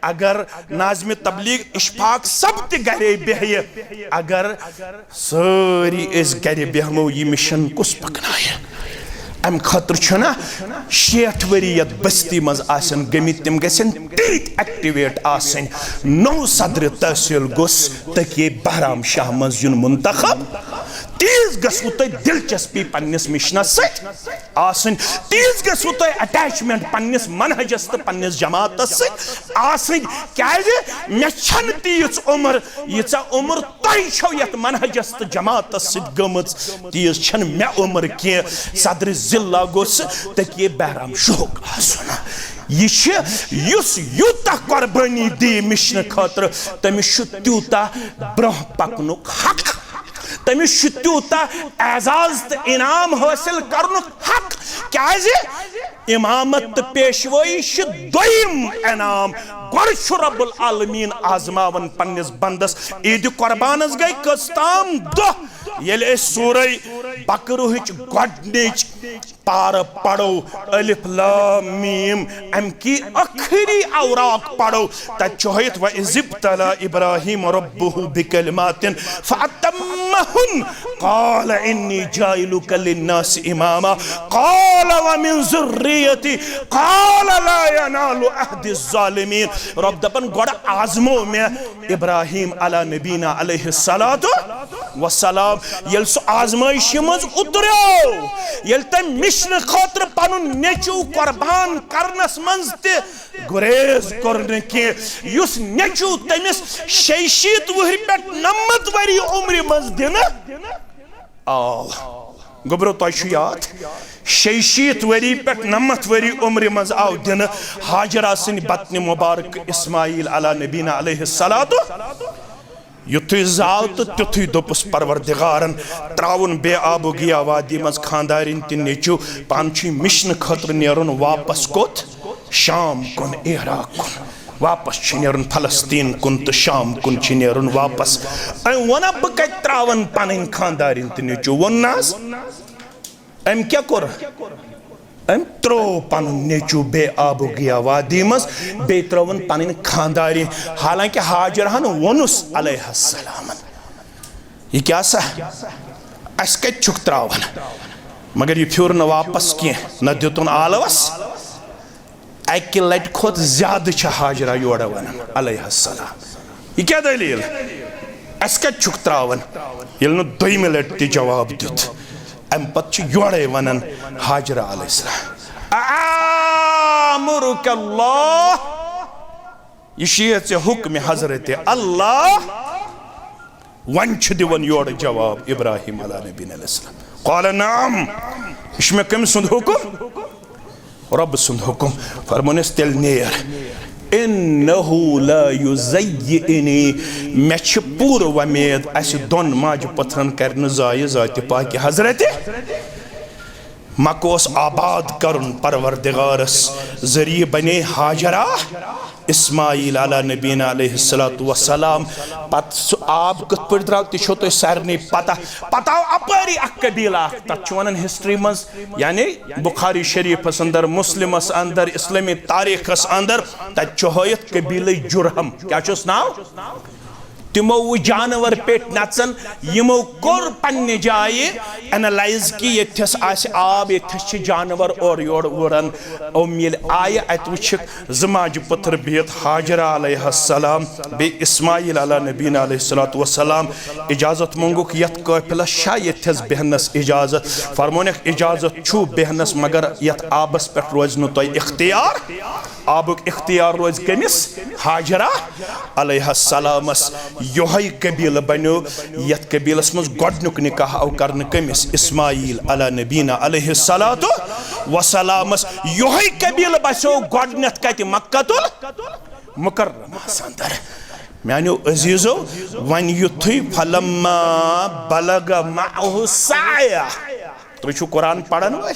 اگر ناظم تبلیغ اشفاق صٲب تہِ گرے بیہہِ، اگر سٲری أسۍ گرِ بیہمو، یہِ مِشن کُس پکنایہِ؟ امہِ خٲطرٕ چھُنہ شیٹھ ؤری یتھ بستی منٛز آسن گٔمٕتۍ، تِم گژھن تیٖتۍ ایکٹیویٹ آسٕنۍ۔ نوٚو صدر تحصیل گوٚژھ تقیہ بہرام شاہ منٛز یُن منتخب۔ تیٖژ گژھوٕ تۄہہِ دلچسپی پننِس مِشنس سۭتۍ آسٕنۍ، تیٖژ گژھوٕ تۄہہِ اٹیچمنٹ پننِس منہجس تہٕ پننِس جماعتس سۭتۍ آسٕنۍ۔ کیازِ؟ مےٚ چھنہٕ تیٖژ عمر، ییٖژاہ عمر تۄہہِ چھو یتھ منہجس تہٕ جماعتس سۭتۍ گٔمٕژ، تیٖژ چھنہٕ مےٚ عمر کینٛہہ۔ صدر ضلع گوٚژھ تقیہ بہرام شاہُک آسُن۔ یہِ چھِ، یُس یوٗتاہ قۄربٲنی دِیہِ مِشنہٕ خٲطرٕ، تٔمِس چھُ تیوٗتاہ برونٛہہ پکنُک حق۔ تٔمِس چھُ تیوٗتاہ اعزاز تہٕ انعام حٲصِل کرنُک حق۔ کیازِ؟ امامت تہٕ پیشوٲیی چھِ دوٚیِم انعام۔ گۄڈٕ چھُ رب العالمین آزماوان پننِس بندس۔ عیٖدِ قربانس گٔے کٔژ تام دۄہ، ییٚلہِ أسۍ سورہ بقرہٕچ گۄڈٕنِچ پارٕ پرو، الف لام میم، امہِ کی ٲخری اوراق پرو، تتہِ چھُ ہٲیِتھ، "وَإِذِ ابْتَلَىٰ إِبْرَاهِيمَ رَبُّهُ بِكَلِمَاتٍ فَأَتَمَّهُنَّ قَالَ إِنِّي جَاعِلُكَ لِلنَّاسِ إِمَامًا قَالَ وَمِن ذُرِّيَّتِي قَالَ لَا يَنَالُ عَهْدِي الظَّالِمِينَ۔" رۄب دپان، گۄڈٕ آزمو مےٚ ابراہیم علی نبینا علیہ الصلوۃ والسلام۔ ییٚلہِ سُہ آزمٲیشہِ منٛز اُتریو، ییٚلہِ تٔمۍ مِشنہٕ خٲطرٕ پنُن نیٚچو قۄربان کرنس منٛز تہِ گُریز کوٚر نہٕ کینٛہہ، یُس نیٚچو تٔمِس شیٚیہِ شیٖتھ وُہرِ پٮ۪ٹھ نَمَتھ ؤری عمرِ منٛز دِنہٕ آو۔ گوٚبرو، تۄہہِ چھُ یاد، شیٚیہِ شیٖتھ ؤری پٮ۪ٹھ نَمَتھ ؤری عمرِ منٛز آو دِنہٕ ہاجرہ سٕنٛدِ بطنِ مُبارک اسماعیل علی نبینا علیہ الصلوۃ۔ یُتھُے زاو تہٕ تیُتھُے دوٚپُس پروردگارن، ترٛاوُن بے آب و گیا وادی منٛز خاندارِنۍ تہِ نیٚچو۔ پانہٕ چھُے مِشنہٕ خٲطرٕ نیرُن واپس کوٚت؟ شام کُن، عراق کُن۔ واپس چھُ نیرُن فلسطین کُن تہٕ شام کُن چھُ نیرُن واپس۔ أمۍ ووٚنا، بہٕ کتہِ ترٛاوَن پنٕنۍ خاندارِنۍ تہٕ نیٚچو؟ ووٚن نہ حظ؟ أمۍ کیٛاہ کوٚر؟ أمۍ ترٛوو پنُن نیٚچو بے آب و گیا وادی منٛز، بیٚیہِ ترٛٲوٕن پنٕنۍ خاندارِنۍ۔ حالانکہ ہاجرہن ووٚنُس علیہ السلامن، "یہِ کیٛاہ سا؟ اَسہِ کتہِ چھُکھ ترٛاوان؟" مگر یہِ پھیوٗر نہٕ واپس کینٛہہ، نہ دیُتُن آلوس۔ اکہِ لٹہِ کھۄتہٕ زیادٕ چھِ ہاجرہ یورٕ ونان علیہ السلام، "یہِ کیٛاہ دٔلیٖل؟ اَسہِ کتہِ چھُکھ ترٛاوان؟" ییٚلہِ نہٕ دوٚیمہِ لٹہِ تہِ جواب دیُت، امہِ پتہٕ چھِ یورے ونان ہاجرہ علیہ السلام، "أأمرك الله؟" یہِ چھُ یہِ ژےٚ حُکمِ حضرت اللہ؟ وۄنۍ چھُ دِوان یورٕ جواب ابراہیم علیٰ نبینا علیہ السلام، "قال نعم۔" یہِ چھُ مےٚ کٔمۍ سُنٛد حُکم؟ رۄب سُنٛد حُکُم، فرمونس، تیٚلہِ نیر۔ انہ لا یضیعنی، مےٚ چھِ پوٗرٕ وۄمید اسہِ دۄن ماجہِ پٔتھرن کرِ نہٕ ضایہِ ذاتِ پاکہِ حضرتِ۔ مکہ اوس آباد کرُن پروردگارس ذٔریعہٕ بنے ہاجرہ، اسماعیل علی نبینا علیہ الصلوۃ والسلام۔ پتہٕ سُہ آب کِتھ پٲٹھۍ درٛاو، تہِ چھو تۄہہِ سارنٕے پتہ۔ پتہٕ آو اپٲری اکھ قبیلہٕ اکھ، تتھ چھِ ونان ہسٹری منٛز، یعنی بخاری شریفس اندر، مسلمس اندر، اسلامی تاریخس اندر، تتہِ چھُ ہٲیِتھ قبیلہٕ جرہم۔ کیٛاہ چھُس ناو؟ تِمو وُچھ جانور پیٚٹھۍ نژان، یِمو کوٚر پننہِ جایہِ اینالائز کہِ ییٚتھس آسہِ آب، ییٚتھس چھِ جانور اورٕ یورٕ وُران۔ یِم ییٚلہِ آیہِ، اتہِ وُچھِکھ زٕ ماجہِ پٔتھر بِہِتھ، ہاجرہ علیہ السلام بیٚیہِ اسماعیل علی نبینا علیہ الصلوۃ والسلام۔ اجازت منٛگُکھ یتھ قٲفلس چھا ییٚتھس بیہنس اجازت؟ فرمونکھ، اجازت چھُ بیہنس، مگر یتھ آبس پٮ۪ٹھ روزِ نہٕ تۄہہِ اختیار۔ آبُک اختیار روزِ کٔمِس؟ ہاجرہ علیہ السلامس۔ یۄہے قبیلہٕ بنیو یتھ قبیلس منٛز گۄڈنیُک نکاح آو کرنہٕ کٔمِس؟ اسماعیل علی نبینا علیہ الصلوۃ والسلامس۔ یۄہے قبیلہٕ بسیو گۄڈنیتھ کتہِ؟ مکہ المکرمہس اندر۔ میانیو عزیزو، وۄنۍ یُتھُے فلما بلغ معه السعی، تُہۍ چھِو قرآن پران وٲلۍ؟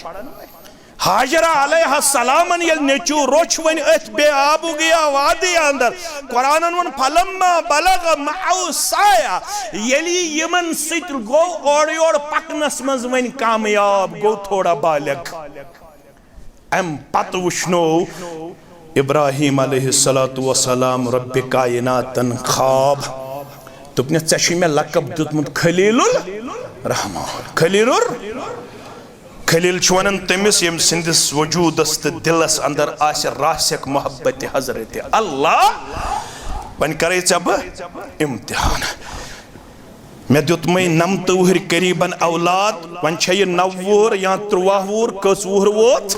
ہاجرہ علیہ السلامن ییٚلہِ نیٚچوٗ روٚچھ وۄنۍ أتھۍ بے آبُک یا وادی اندر، قرآنن ووٚن، "فلما بلغ معه السعی"، ییٚلہِ یہِ یِمن سۭتۍ گوٚو اورٕ یورٕ پکنس منٛز وۄنۍ کامیاب، گوٚو تھوڑا بالغ۔ امہِ پتہٕ وٕچھنو ابراہیم علیہ الصلوۃ والسلام رب کائناتن خواب۔ دوٚپنس، "ژےٚ چھُے مےٚ لقب دیُتمُت خلیل الرحمان۔" خلیل ال-، خلیل چھُ ونان تٔمِس، ییٚمہِ سٕنٛدِس وجوٗدس تہٕ دِلس اندر آسہِ راسخ محبت حضرت اللہ۔ وۄنۍ کرے ژےٚ بہٕ امتحان۔ مےٚ دیُتمَے نَمتہٕ وُہٕرۍ قریباً اولاد، وۄنۍ چھےٚ یہِ نَو وُہُر یا تُرٛواہ وُہُر، کٔژ وُہُر ووت؟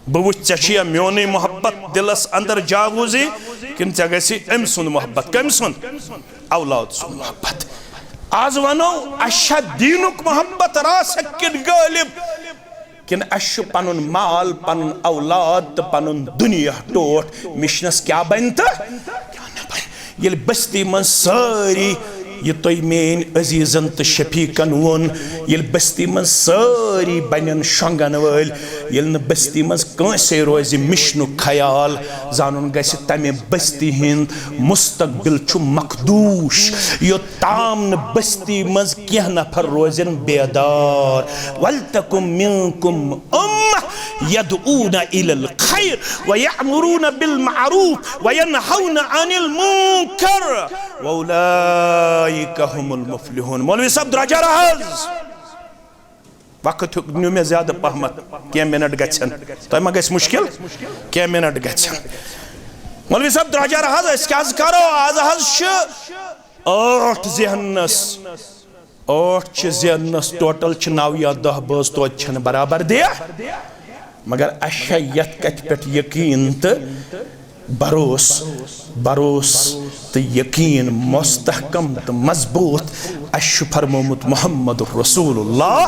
بہٕ وٕچھ، ژےٚ چھُیا میونُے محبت دِلس اندر جاگوٗزی، کِنہٕ ژےٚ گژھِ أمۍ سُنٛد محبت؟ کٔمۍ سُنٛد؟ اولاد سُنٛد محبت۔ از ونو، اَسہِ چھا دیٖنُک محبت راسخ کِنہٕ غٲلب؟ کِنہٕ اَسہِ چھُ پنُن مال، پنُن اولاد تہٕ پنُن دُنیا ٹوٹھ مِشنَس کیٛاہ بنہِ تہٕ کیٛاہ نہٕ بنہِ؟ ییٚلہِ بستی منٛز سٲری، یہِ تُہۍ میٲنۍ عزیزن تہٕ شفیقن ووٚن، ییٚلہِ بستی منٛز سٲری بنن شۄنگن وٲلۍ، ییٚلہِ نہٕ بستی منٛز کٲنٛسے روزِ مِشنُک خیال، زانُن گژھِ تمہِ بستی ہُنٛد مستقبل چھُ مخدوش، یوٚت تام نہٕ بستی منٛز کینٛہہ نفر روزن بیدار۔ ولتکم منکم امہ یدعون الی الخیر ویأمرون بالمعروف وینہون عن المنکر واولئک هم المفلحون۔ مولوی صاحب درجہ رہا حظ۔ وقت ہیوٚک نیوٗ مےٚ زیادٕ پہمتھ، کینٛہہ منٹ گژھن۔ تۄہہِ ما گژھِ مُشکل؟ کینٛہہ منٹ گژھن۔ مولوی صٲب، درٛۄجر حظ، أسۍ کیٛاہ حظ کرو؟ آز حظ چھِ ٲٹھ ذہنس، ٲٹھ چھِ ذہنس، ٹوٹل چھِ نو یا دہ بٲژ، توتہِ چھنہٕ برابر دِ۔ مگر اَسہِ چھا یتھ کتھِ پٮ۪ٹھ یقین تہٕ بروس، بروس تہٕ یقین مستحکم تہٕ مضبوط۔ اَسہِ چھُ فرمومُت محمد رسول اللہ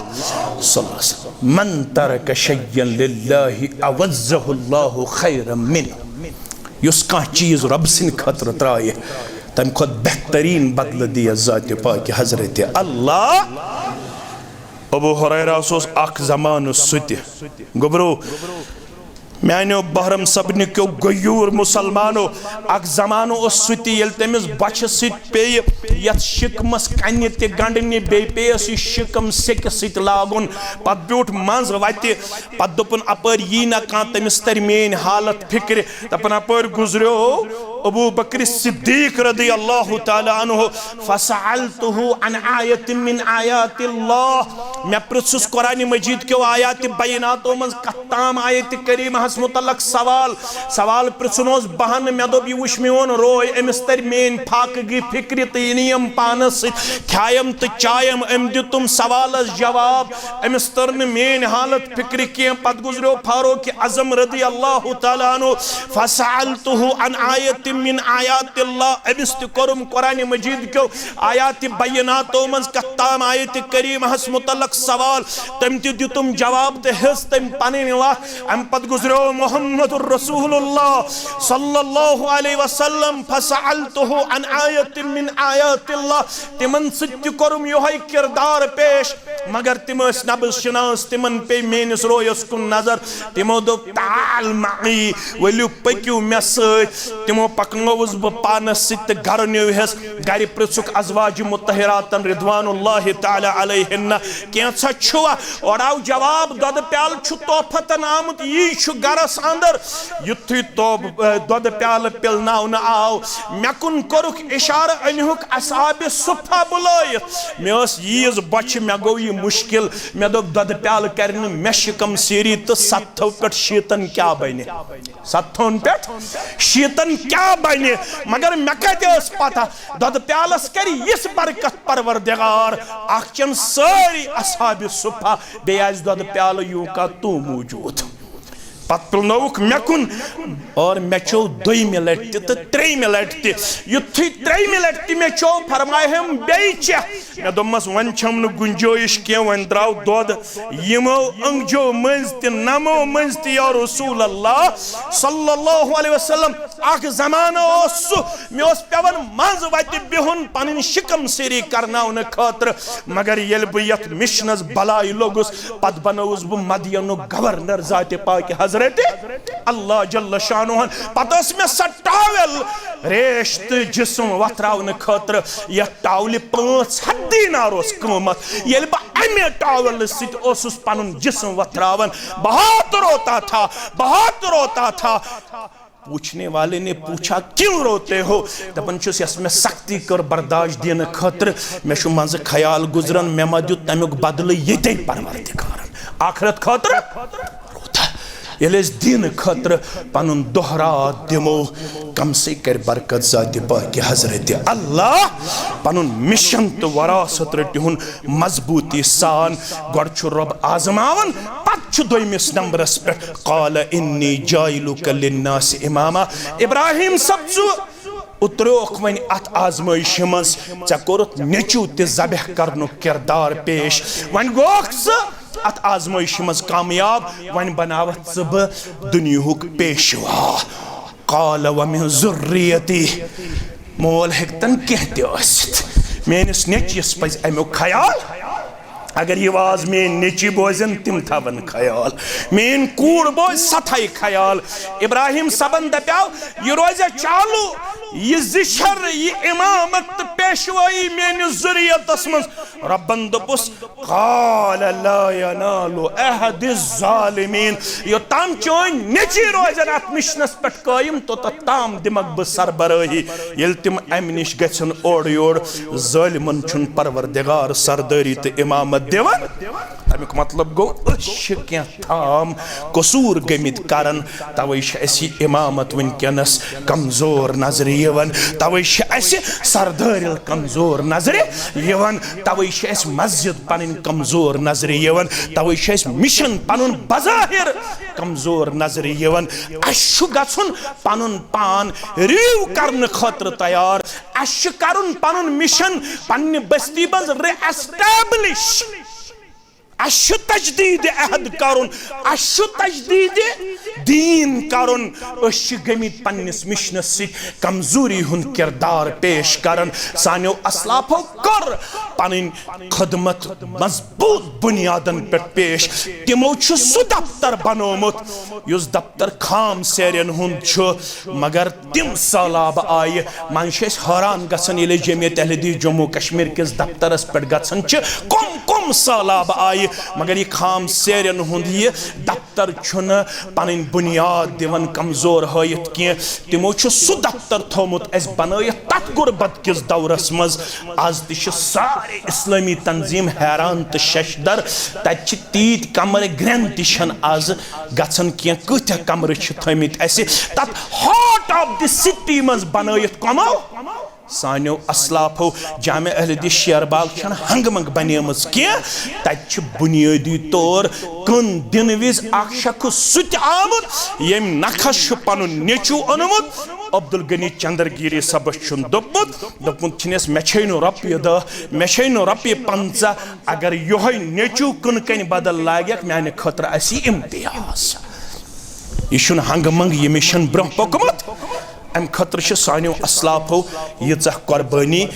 صلی اللہ علیہ وسلم، "من ترک شیئا للہ عوضہ اللہ خیرا منہ"۔ یُس کانٛہہ چیٖز رۄب سٕنٛدِ خٲطرٕ ترٛایہِ، تَمہِ کھۄتہٕ بہتریٖن بدلہٕ دِیَس ذاتِ پاکہِ حضرت اللہ۔ ابو ہریرہ اوس اکھ زمانہٕ سُہ تہِ گوٚبرو، میانیو بحرم سبنہِ کیو غیور مسلمانو، اکھ زمانہٕ اوس سُہ تہِ ییٚلہِ تٔمِس بۄچھِ سۭتۍ پیٚیہِ یتھ شِکمس کنہِ تہِ گنڈنہِ، بیٚیہِ پیٚیس یہِ شِکم سیٚکہِ سۭتۍ لاگُن۔ پتہٕ بیوٗٹھ منٛز وتہِ، پتہٕ دوٚپُن، اپٲرۍ یی نہ کانٛہہ، تٔمِس ترِ میٲنۍ حالت فکرِ۔ دپان، اپٲرۍ گُزریو ابو بکر صدیق رضی اللہ تعالیٰ عنہ، فسألتہ عن آیت من آیات اللہ، مےٚ پرژھُس قرآن مجید کیو آیات بیناتو منٛز کتھ تام آیت کریمہس متعلق سوال۔ سوال پرژھُن اوس بہن، مےٚ دوٚپ، یہِ وٕچھ میون روے، أمِس ترِ میٲنۍ فاقگی فکرِ تہٕ یہِ نِیم پانس سۭتۍ، کھایم تہٕ چایم۔ أمۍ دیُتُم سوالس جواب، أمِس تٔر نہٕ میٲنۍ حالت فکرِ کینٛہہ۔ پتہٕ گُزریو فاروق اعظم رضی اللہ تعالیٰ عنہ، فسألتہ عن آیت من آیات اللہ، أمِس تہِ کوٚرُم قرآن مجید کیو آیات بیناتو منٛز کتھ تام آیت کریمہس متعلق سوال، تٔمۍ تہِ دیُتُم جواب تہٕ ہیٚژ تٔمۍ پنٕنۍ وتھ۔ امہِ پتہٕ گُزریو محمد رسول اللہ صلی اللہ علیہ وسلم، فسألتہ عن آیت من آیات اللہ، تِمن سۭتۍ تہِ کوٚرُم یِہوٚے کردار پیش، مگر تِم ٲسۍ نبض شناس، تِمن پیٚیہِ میٲنِس رویس کُن نظر۔ تِمو دوٚپ، تعال معی، ؤلِو پٔکِو مےٚ سۭتۍ۔ تِمو پکنووُس بہٕ پانس سۭتۍ تہٕ گرٕ نیوٗہس۔ گرِ پرژھُکھ ازواج مطہراتن رضوان اللہ تعالی علیہن، کینٛژھا چھُوا؟ اورٕ آو جواب، دۄدٕ پیالہٕ چھُ تحفتن آمُت، یی چھُ گرس اندر۔ یُتھُے توب-، دۄدٕ پیالہٕ پِلناونہٕ آو، مےٚ کُن کوٚرُکھ اِشارٕ، أنۍہُکھ اصحاب صفہ بُلٲیِتھ۔ مےٚ ٲس ییٖژ بۄچھِ، مےٚ گوٚو یہِ مُشکِل۔ مےٚ دوٚپ، دۄدٕ پیالہٕ کرِ نہٕ مےٚ شِکم سیٖری تہٕ ستتھو پٮ۪ٹھ شیٖتن کیٛاہ بنہِ؟ ستتھن پٮ۪ٹھ شیٖتن کیٛاہ بنہِ؟ مگر مےٚ کتہِ ٲس پتہ دۄدٕ پیالس کرِ یِژھ برکت پروردگار، اکھ چٮ۪ن سٲری اصحاب صفہ، بیٚیہِ آسہِ دۄدٕ پیالہٕ یوٗکا تُو موٗجوٗد۔ پتہٕ پِلنووُکھ مےٚ کُن اور مےٚ چیوٚو دوٚیمہِ لٹہِ تہِ تہٕ ترٛیٚیمہِ لٹہِ تہِ۔ یُتھُے ترٛیٚیمہِ لٹہِ تہِ مےٚ چیوٚو، فرمایہم، بیٚیہِ چےٚ۔ مےٚ دوٚپمس، وۄنۍ چھم نہٕ گُنجٲیِش کینٛہہ، وۄنۍ درٛاو دۄد یِمو أنٛگجو مٔنٛزۍ تہِ، نمو مٔنٛزۍ تہِ، یا رسول اللہ صلی اللہ علیہ وسلم۔ اکھ زمانہٕ اوس سُہ، مےٚ اوس پٮ۪وان منٛزٕ وتہِ بِہُن پنٕنۍ شِکم سیٖری کرناونہٕ خٲطرٕ، مگر ییٚلہِ بہٕ یتھ مِشنس بلاے لوٚگُس، پتہٕ بنووُس بہٕ مدینُک گورنر ذاتِ پاکِ حضرت اللہ جل شانہن۔ پتہٕ ٲس مےٚ سۄ ٹاویل ریش تہٕ جسم وۄتھراونہٕ خٲطرٕ، یتھ ٹاولہِ پانٛژھ ہتھ دینار اوس قۭمتھ۔ ییٚلہِ بہٕ امہِ ٹاویلہٕ سۭتۍ اوسُس پنُن جسم وۄتھراوان، بہت روتا تھا، بہت روتا تھا۔ پوچھنے والے نے پوچھا، کیوں روتے ہو؟ دپان چھُس، یۄس مےٚ سختی کٔر برداشت دینہٕ خٲطرٕ، مےٚ چھُ منٛزٕ خیال گُزران، مےٚ ما دیُت تمیُک بدلہٕ ییٚتے پروردگارن آخرت خٲطرٕ؟ روتا۔ ییٚلہِ أسۍ دینہٕ خٲطرٕ پنُن دۄہ راتھ دِمو، کم سے کرِ برکت ذاتِ پاکِ حضرت اللہ۔ پنُن مِشن تہٕ وراثت رٔٹِہُن مضبوٗطی سان۔ گۄڈٕ چھُ رۄب آزماوان، پتہٕ چھُ دوٚیمِس نمبرس پٮ۪ٹھ، قال انی جاعلک للناس اماما۔ ابراہیم صٲب، ژٕ اُتریوکھ وۄنۍ اتھ آزمٲیشہِ منٛز، ژےٚ کوٚرُتھ نیٚچو تہِ ذبح کرنُک کردار پیش، وۄنۍ گوکھ ژٕ اتھ آزمٲیشہِ منٛز کامیاب، وۄنۍ بناوتھ ژٕ بہٕ دُنیہُک پیشوا۔ قال ومن ذریتی، مول ہیٚکتن کینٛہہ تہِ ٲسِتھ، میٲنِس نیٚچوِس پزِ امیُک خیال۔ اگر یہِ واز میٲنۍ نیٚچی بوزن، تِم تھاون خیال، میٲنۍ کوٗر بوزِ، سۄ تھایہِ خیال۔ ابراہیم صٲبن دپیاو، یہِ روزِ چالو، یہِ زِشر، یہِ امامت تہٕ پیشوٲیی میٲنِس ذُریتس منٛز۔ رۄبن دوٚپُس، قال لا ینال عہد الظالمین، یوٚتام چٲنۍ نیٚچی روزن اتھ مِشنس پٮ۪ٹھ قٲیِم، توٚتتھ تام دِمکھ بہٕ سربرٲہی۔ ییٚلہِ تِم امہِ نِش گژھن اورٕ یور، ظٲلمن چھُنہٕ پروردگار سردٲری تہٕ امامت دِوان۔ تمیُک مطلب گوٚو، أسۍ چھِ کینٛہہ تام قصوٗر گٔمٕتۍ کران، توے چھِ اَسہِ یہِ امامت وٕنکیٚنس کمزور نظرِ یِوان، توے چھِ اَسہِ سردٲرِل کمزور نظرِ یِوان، توے چھِ اَسہِ مسجد پنٕنۍ کمزور نظرِ یِوان، توے چھِ اَسہِ مِشن پنُن بظاہر کمزور نظرِ یِوان۔ اَسہِ چھُ گژھُن پنُن پان ریو کرنہٕ خٲطرٕ تیار، اَسہِ چھُ کرُن پنُن مِشن پننہِ بستی منٛز re establish۔ اَسہِ چھُ تجدید عہد کرُن، اَسہِ چھُ تجدید دین کرُن۔ أسۍ چھِ گٔمٕتۍ پننِس مِشنس سۭتۍ کمزوری ہُنٛد کردار پیش کران۔ سانیو اسلافو کٔر پنٕنۍ خدمت مضبوٗط بنیادن پٮ۪ٹھ پیش۔ تِمو چھُ سُہ دفتر بنوومُت یُس دفتر خام سیرٮ۪ن ہُنٛد چھُ، مگر تِم سہلاب آیہِ۔ منٛزٕ چھِ أسۍ حٲران گژھان، ییٚلہِ أسۍ جمعیت اہل حدیث جموں کشمیر کِس دفترس پٮ۪ٹھ گژھان چھِ، کم کم سہلاب آیہِ، مگر یہِ خام سیرٮ۪ن ہُنٛد یہِ دفتر چھُنہٕ پنٕنۍ بنیاد دِوان کمزور ہٲیِتھ کینٛہہ۔ تِمو چھُ سُہ دفتر تھوٚومُت اَسہِ بنٲیِتھ تتھ غربت کِس دورس منٛز۔ از تہِ چھِ سارے اسلٲمی تنظیٖم حیران تہٕ ششدر۔ تتہِ چھِ تیٖتۍ کمرٕ گرٛٮ۪ن تہِ چھَنہٕ از گژھن کینٛہہ۔ کۭتیاہ کمرٕ چھِ تھٲمٕتۍ اَسہِ تتھ heart of the city منٛز بنٲیِتھ؟ کمو؟ سانیو اسلافو۔ جامع اہل حدیث شیر باغ چھَنہٕ ہنٛگہٕ منٛگہٕ بنیمٕژ کینٛہہ، تتہِ چھِ بنیٲدی طور کٕن دِنہٕ وِزِ اکھ شخص سُہ تہِ آمُت، ییٚمۍ نکھس چھُ پنُن نیٚچو اوٚنمُت۔ عبدالغنی چندرگیری صٲبس چھُن دوٚپمُت، دوٚپمُت چھُنس، مےٚ چھے نہٕ رۄپیہِ دَہ، مےٚ چھے نہٕ رۄپیہِ پنٛژاہ، اگر یۄہے نیٚچو کٕنہٕ کنۍ بدل لاگکھ، میانہِ خٲطرٕ آسی امتیاز۔ یہِ چھُنہٕ ہنگہٕ منگہٕ، یہِ مِشن برونٛہہ پوٚکمُت۔ امہِ خٲطرٕ چھِ سانیو اسلافو ییٖژاہ قۄربٲنی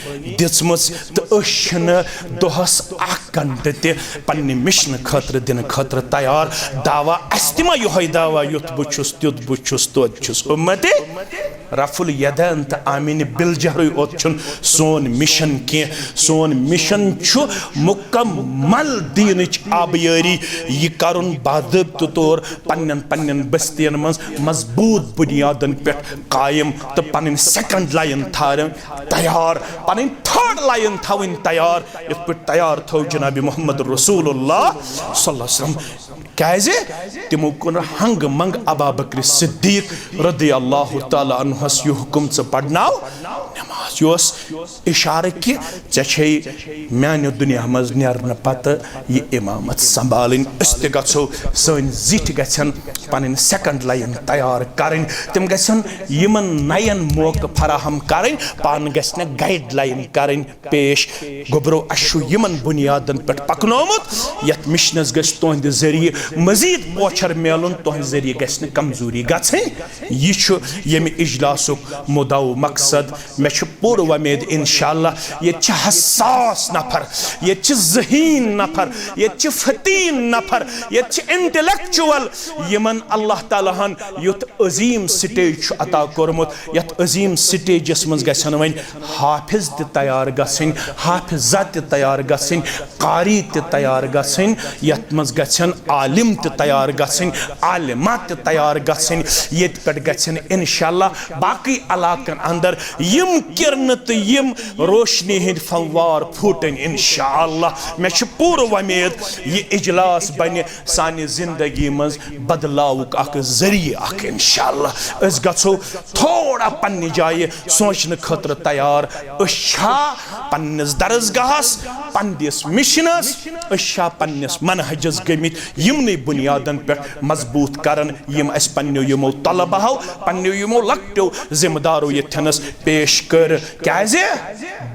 دِژمٕژ، تہٕ أسۍ چھِنہٕ دۄہس اکھ گنٹہٕ تہِ پننہِ مِشنہٕ خٲطرٕ دِنہٕ خٲطرٕ تیار۔ دعویٰ اسہِ تہِ ما یۄہے دعویٰ، یُتھ بہٕ چھُس، تیُتھ بہٕ چھُس، توتہِ چھُس اُمتِ رفع الیدین تہٕ آمین بالجہرٕے اوت چھُنہٕ سون مِشن کینٛہہ۔ سون مِشن چھُ مکمل دینٕچ آبیٲری، یہِ کرُن باضٲبطہٕ طور پننٮ۪ن پننٮ۪ن بستین منٛز مضبوٗط بنیادن پٮ۪ٹھ قائم، تہٕ پنٕنۍ سیکنڈ لائن تھاوٕنۍ تیار، پنٕنۍ تھرڈ لائن تھاوٕنۍ تیار، یِتھ پٲٹھۍ تیار تھٲو جناب محمد رسول اللہ صلی اللہ علیہ وسلم۔ کیازِ؟ تِمو کوٚر ہنگہٕ منگہٕ ابا بکر صدیق رضی اللہ تعالیٰ عنہس یہِ حکم، ژٕ پرناو نماز۔ یہِ اوس اشارٕ کہِ ژےٚ چھے میانہِ دُنیا منٛز نیرنہٕ پتہٕ یہِ امامت سنبھالٕنۍ۔ أسۍ تہِ گژھو سٲنۍ زِٹھۍ گژھن پنٕنۍ سیکنڈ لائن تیار کرٕنۍ، تِم گژھن یِمن نین موقعہٕ فراہم کرٕنۍ، پانہٕ گژھِ نہٕ گائیڈ لائن کرٕنۍ پیش۔ گوٚبرو، اسہِ چھُ یِمن بنیادن پٮ۪ٹھ پکنومُت، یتھ مشنس گژھِ تُہنٛدِ ذٔریعہٕ مزید پوچھر میلُن، تُہنٛدِ ذٔریعہٕ گژھِ نہٕ کمزوری گژھٕنۍ۔ یہِ چھُ ییٚمہِ اجلاسُک مدعا و مقصد۔ مےٚ چھُ پوٗرٕ وۄمید، انشاءاللہ، ییٚتہِ چھِ حساس نفر، ییٚتہِ چھِ ذہین نفر، ییٚتہِ چھِ فتیٖن نفر، ییٚتہِ چھِ انٹلیکچوئل، یِمن اللہ تعالیٰ ہن یُتھ عظیم سٹیج چھُ عطا کوٚرمُت۔ یتھ عظیم سٹیجس منٛز گژھن وۄنۍ حافظ تہِ تیار گژھٕنۍ، حافظہ تہِ تیار گژھٕنۍ، قاری تہِ تیار گژھٕنۍ، یتھ منٛز گژھن عالم تہِ تیار گژھٕنۍ، عالمہ تہِ تیار گژھٕنۍ، ییٚتہِ پٮ۪ٹھ گژھن انشاءاللہ باقٕے علاقن اندر یِم کرنہٕ تہٕ یِم روشنی ہٕنٛدۍ فنوار پھوٹٕنۍ۔ انشاءاللہ، مےٚ چھِ پوٗرٕ وۄمید، یہِ اجلاس بنہِ سانہِ زندگی منٛز بدلاوُک اکھ ذٔریعہٕ اکھ۔ انشاءاللہ، أسۍ گژھو تھوڑا پننہِ جایہِ سونچنہٕ خٲطرٕ تیار۔ أسۍ چھا پننِس درسگاہس، پننِس مشنس، أسۍ چھا پننِس منہجس گٔمٕتۍ یِمنٕے بنیادن پٮ۪ٹھ مضبوط کران، یِم اسہِ پننیو یِمو طلباہو، پننیو یِمو لۄکٹیو ذمہ دارو ییٚتھٮ۪نس پیش کٔر؟ کیازِ؟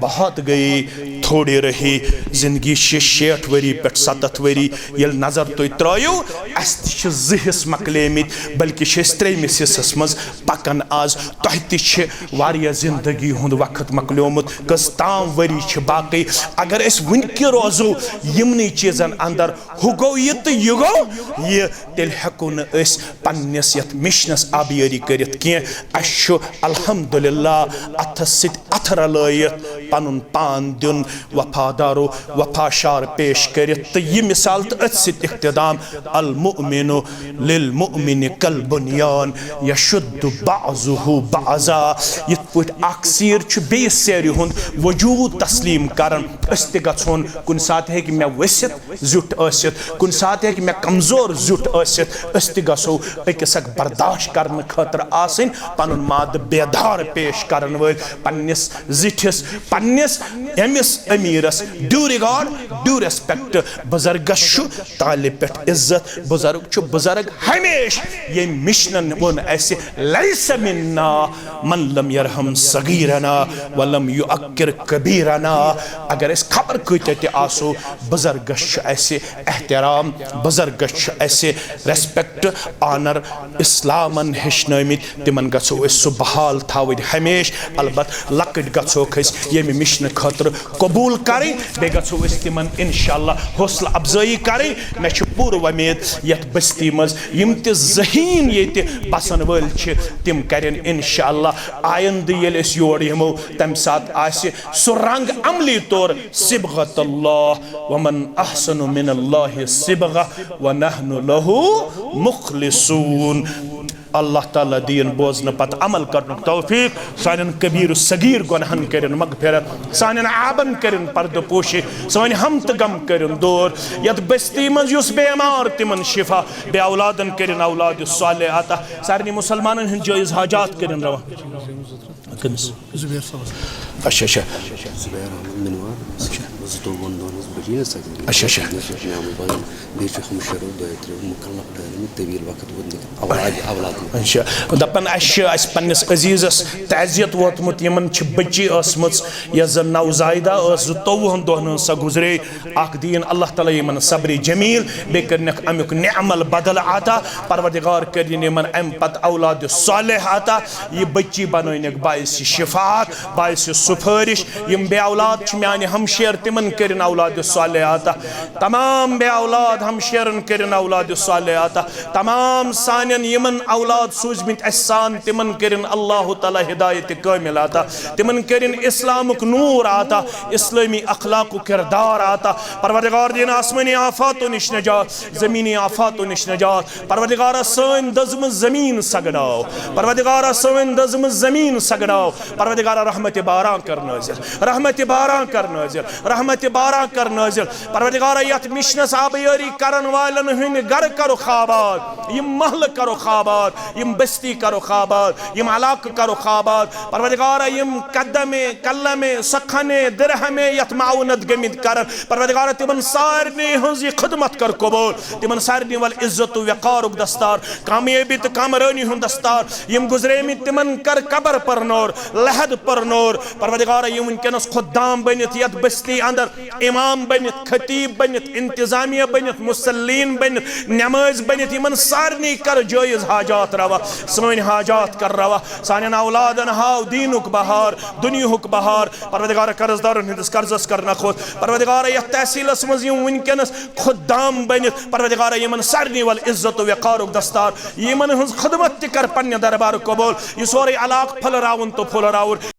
بہت گئی، تھوڑی رہی۔ زندگی چھِ شیٹھ ؤری پٮ۪ٹھ ستتھ ؤری۔ ییٚلہِ نظر تُہۍ ترٲیِو، اَسہِ تہِ چھِ زٕ حصہٕ مۄکلیمٕتۍ، بلکہِ چھِ أسۍ ترٛیٚیمِس حصس منٛز پکان آز۔ تۄہہِ تہِ چھِ واریاہ زندگی ہُنٛد وقت مۄکلیومُت، کٔژ تام ؤری چھِ باقٕے۔ اگر أسۍ وٕنہِ تہِ روزو یِمنٕے چیٖزن اندر، ہُہ گوٚو یہِ تہٕ یہِ گوٚو یہِ، تیٚلہِ ہٮ۪کو نہٕ أسۍ پننِس یتھ مشنس آبیٲری کٔرِتھ کینٛہہ۔ اسہِ چھُ الحمدللہ اتھس سۭتۍ اتھٕ رلٲیِتھ پنُن پان دیُن، وفادارو وفا شعار پیش کٔرِتھ تہٕ یہِ مثال تہٕ أتھۍ سۭتۍ اختتام، المؤمن للمؤمن کالبنیان یشد بعضہ بعضا۔ یِتھ پٲٹھۍ اکھ سیر چھُ بیٚیِس سیرِ ہُنٛد وجود تسلیم کران، أسۍ تہِ گژھون، کُنہِ ساتہٕ ہیٚکہِ مےٚ ؤسِتھ زیُٹھ ٲسِتھ، کُنہِ ساتہٕ ہیٚکہِ مےٚ کمزور زیُٹھ ٲسِتھ، أسۍ تہِ گژھو أکِس اکھ برداشت کرنہٕ خٲطرٕ آسٕنۍ، پنُن مادٕ بیدار پیش کرن وٲلۍ پننِس زِٹھِس، پننِس أمِس أمیٖرس due regard, due respect۔ بزرگس چھُ طالب پٮ۪ٹھ عزت، بزرگ چھُ بزرگ ہمیشہ۔ ییٚمۍ مشنن ووٚن اسہِ، لیس منا من لم یرحم صغیرنا ولم یعقر کبیرنا۔ اگر أسۍ خبر کۭتیاہ تہِ آسو، بزرگس چھُ اسہِ احترام، بزرگس چھُ اسہِ respect، honor۔ اسلامن ہیٚچھنٲومٕتۍ، تِمن گژھو أسۍ سُہ بحال تھاوٕنۍ ہمیشہ۔ البتہ لۄکٕٹۍ گژھوکھ أسۍ ییٚمہِ مشنہٕ خٲطرٕ قبول کرٕنۍ، بیٚیہِ گژھو أسۍ تِمن انشاءاللہ حوصلہٕ افزٲیی کرٕنۍ۔ مےٚ چھُ پوٗرٕ وۄمید یتھ بستی منٛز یِم تہِ ذہین ییٚتہِ بسن وٲلۍ چھِ، تِم کرن انشاءاللہ آیندٕ ییٚلہِ أسۍ یور یِمو، تمہِ ساتہٕ آسہِ سُہ رنگ عملی طور صبغت اللہ، ومن احسن من اللہ صبغہ ونحن لہ مخلصون۔ اللہ تعالیٰ دِیِن بوزنہٕ پتہٕ عمل کرنُک توفیق، سانٮ۪ن کبیر و صغیر گۄناہن کٔرِن مغفرت، سانٮ۪ن عابن کٔرِن پردٕ پوشی، سٲنۍ ہم تہٕ غم کٔرِن دور۔ یتھ بستی منٛز یُس بیمار، تِمن شفا، بے اولادن کٔرِن اولاد صالح عطا، سارنٕے مسلمانن ہٕنٛدۍ جٲیز حاجات کٔرِن روا۔ کٔمِس؟ زبیر صٲبس۔ اچھا، اچھا۔ زبیر احمد منوار۔ اچھا۔ زٕتووُہن دۄہن ہٕنٛز بٔڈی نہ سا گٔے۔ اچھا، اچھا۔ نہ چھِ نعمت بَدل، بیٚیہِ چھِ ہُم شےٚ رٮ۪تھ دۄیہِ ترٛےٚ مُکلف ڈٲلمٕتۍ طویل وقت ووت نہٕ اولاد اولاد۔ اچھا، دَپان اَسہِ چھِ اَسہِ پنٛنِس عزیٖزَس تعزیت ووتمُت، یِمَن چھِ بٔچی ٲسمٕژ، یۄس زَن نوزائیدہ ٲس، زٕتووُہن دۄہن ہٕنٛز سۄ گُزرے۔ اَکھ دِیِن اللہ تعالیٰ یِمَن صبرِ جمیٖل، بیٚیہِ کٔرِنَکھ اَمیُک نعمل بدل عطا۔ پروردگار کٔرِن یِمَن اَمہِ پتہٕ اولاد صالح عطا۔ یہِ بٔچی بنٲینَکھ باعث شفاعت، باعث سفٲرِش۔ یِم بے اولاد چھِ میانہِ ہمشیر، تِمن کٔرِن اولاد صالح عطا۔ تمام بے اولاد ہمشیرن کٔرِن اولاد صالح عطا۔ تمام سانٮ۪ن یِمن اولاد سوٗزمٕتۍ اَسہِ سان، تِمن کٔرِن اللہ تعالیٰ ہدایت کٲمل عطا۔ تِمن کٔرِن اسلامُک نور عطا، اسلٲمی اخلاقُک کردار عطا۔ پروردگار دِن آسمٲنی آفاتو نِش نجات، زمینی آفاتو نِش نجات۔ پروردگارا، سٲنۍ دٔزمٕژ زمین سگناو۔ پروردگارا، سٲنۍ دٔزمٕژ زمین سگناو۔ پروردگارا، رحمت باران کر نٲزِل، رحمت باران کر نٲزِل، رحمت باران کر نٲزِل۔ پروردگارا، یتھ مشنس آبیٲری کرن والٮ۪ن ہٕنٛدۍ گرٕ کرُکھ آباد، یِم محلہٕ کرُکھ آباد، یِم بستی کرُکھ آباد، یِم علاقہٕ کرُکھ آباد۔ پروردگارا، یِم قدمے، قلمے، سخنے، درہمے یتھ معاونت گٔمٕتۍ کرن، پروردگارا، تِمن سارنٕے ہٕنٛز یہِ خدمت کر قبول۔ تِمن سارنٕے ول عزت و وقارُک دستار، کامیٲبی تہٕ کامرٲنی ہُنٛد دستار۔ یِم گُزریمٕتۍ، تِمن کر قبر پر نور، لحد پر نور۔ پروردگارا، یِم وٕنکیٚنس خدام بٔنِتھ یتھ بستی اندر امام بٔنِتھ، خطیب بٔنِتھ، انتظامیہ بٔنِتھ، مصلین بٔنِتھ، نمٲزۍ بٔنِتھ، یِمن سارنٕے کر جٲیز حاجات روا، سٲنۍ حاجات کر روا، سانٮ۪ن اولادن ہاو دیٖنُک بہار، دُنیاہُک بہار۔ پروردگارا، قرض دارن ہٕنٛدِس قرضس کر نکھوژ۔ پروردگارا، یتھ تحصیلس منٛز یِم وٕنکیٚنس خدام بٔنِتھ، پروردگارا، یِمن سارنٕے ول عزت و وقارُک دستار، یِمن ہٕنٛز خدمت تہِ کر پننہِ دربار قبول۔ یہِ سورُے علاقہٕ پھٔلراوُن تہٕ پھُلراوُن۔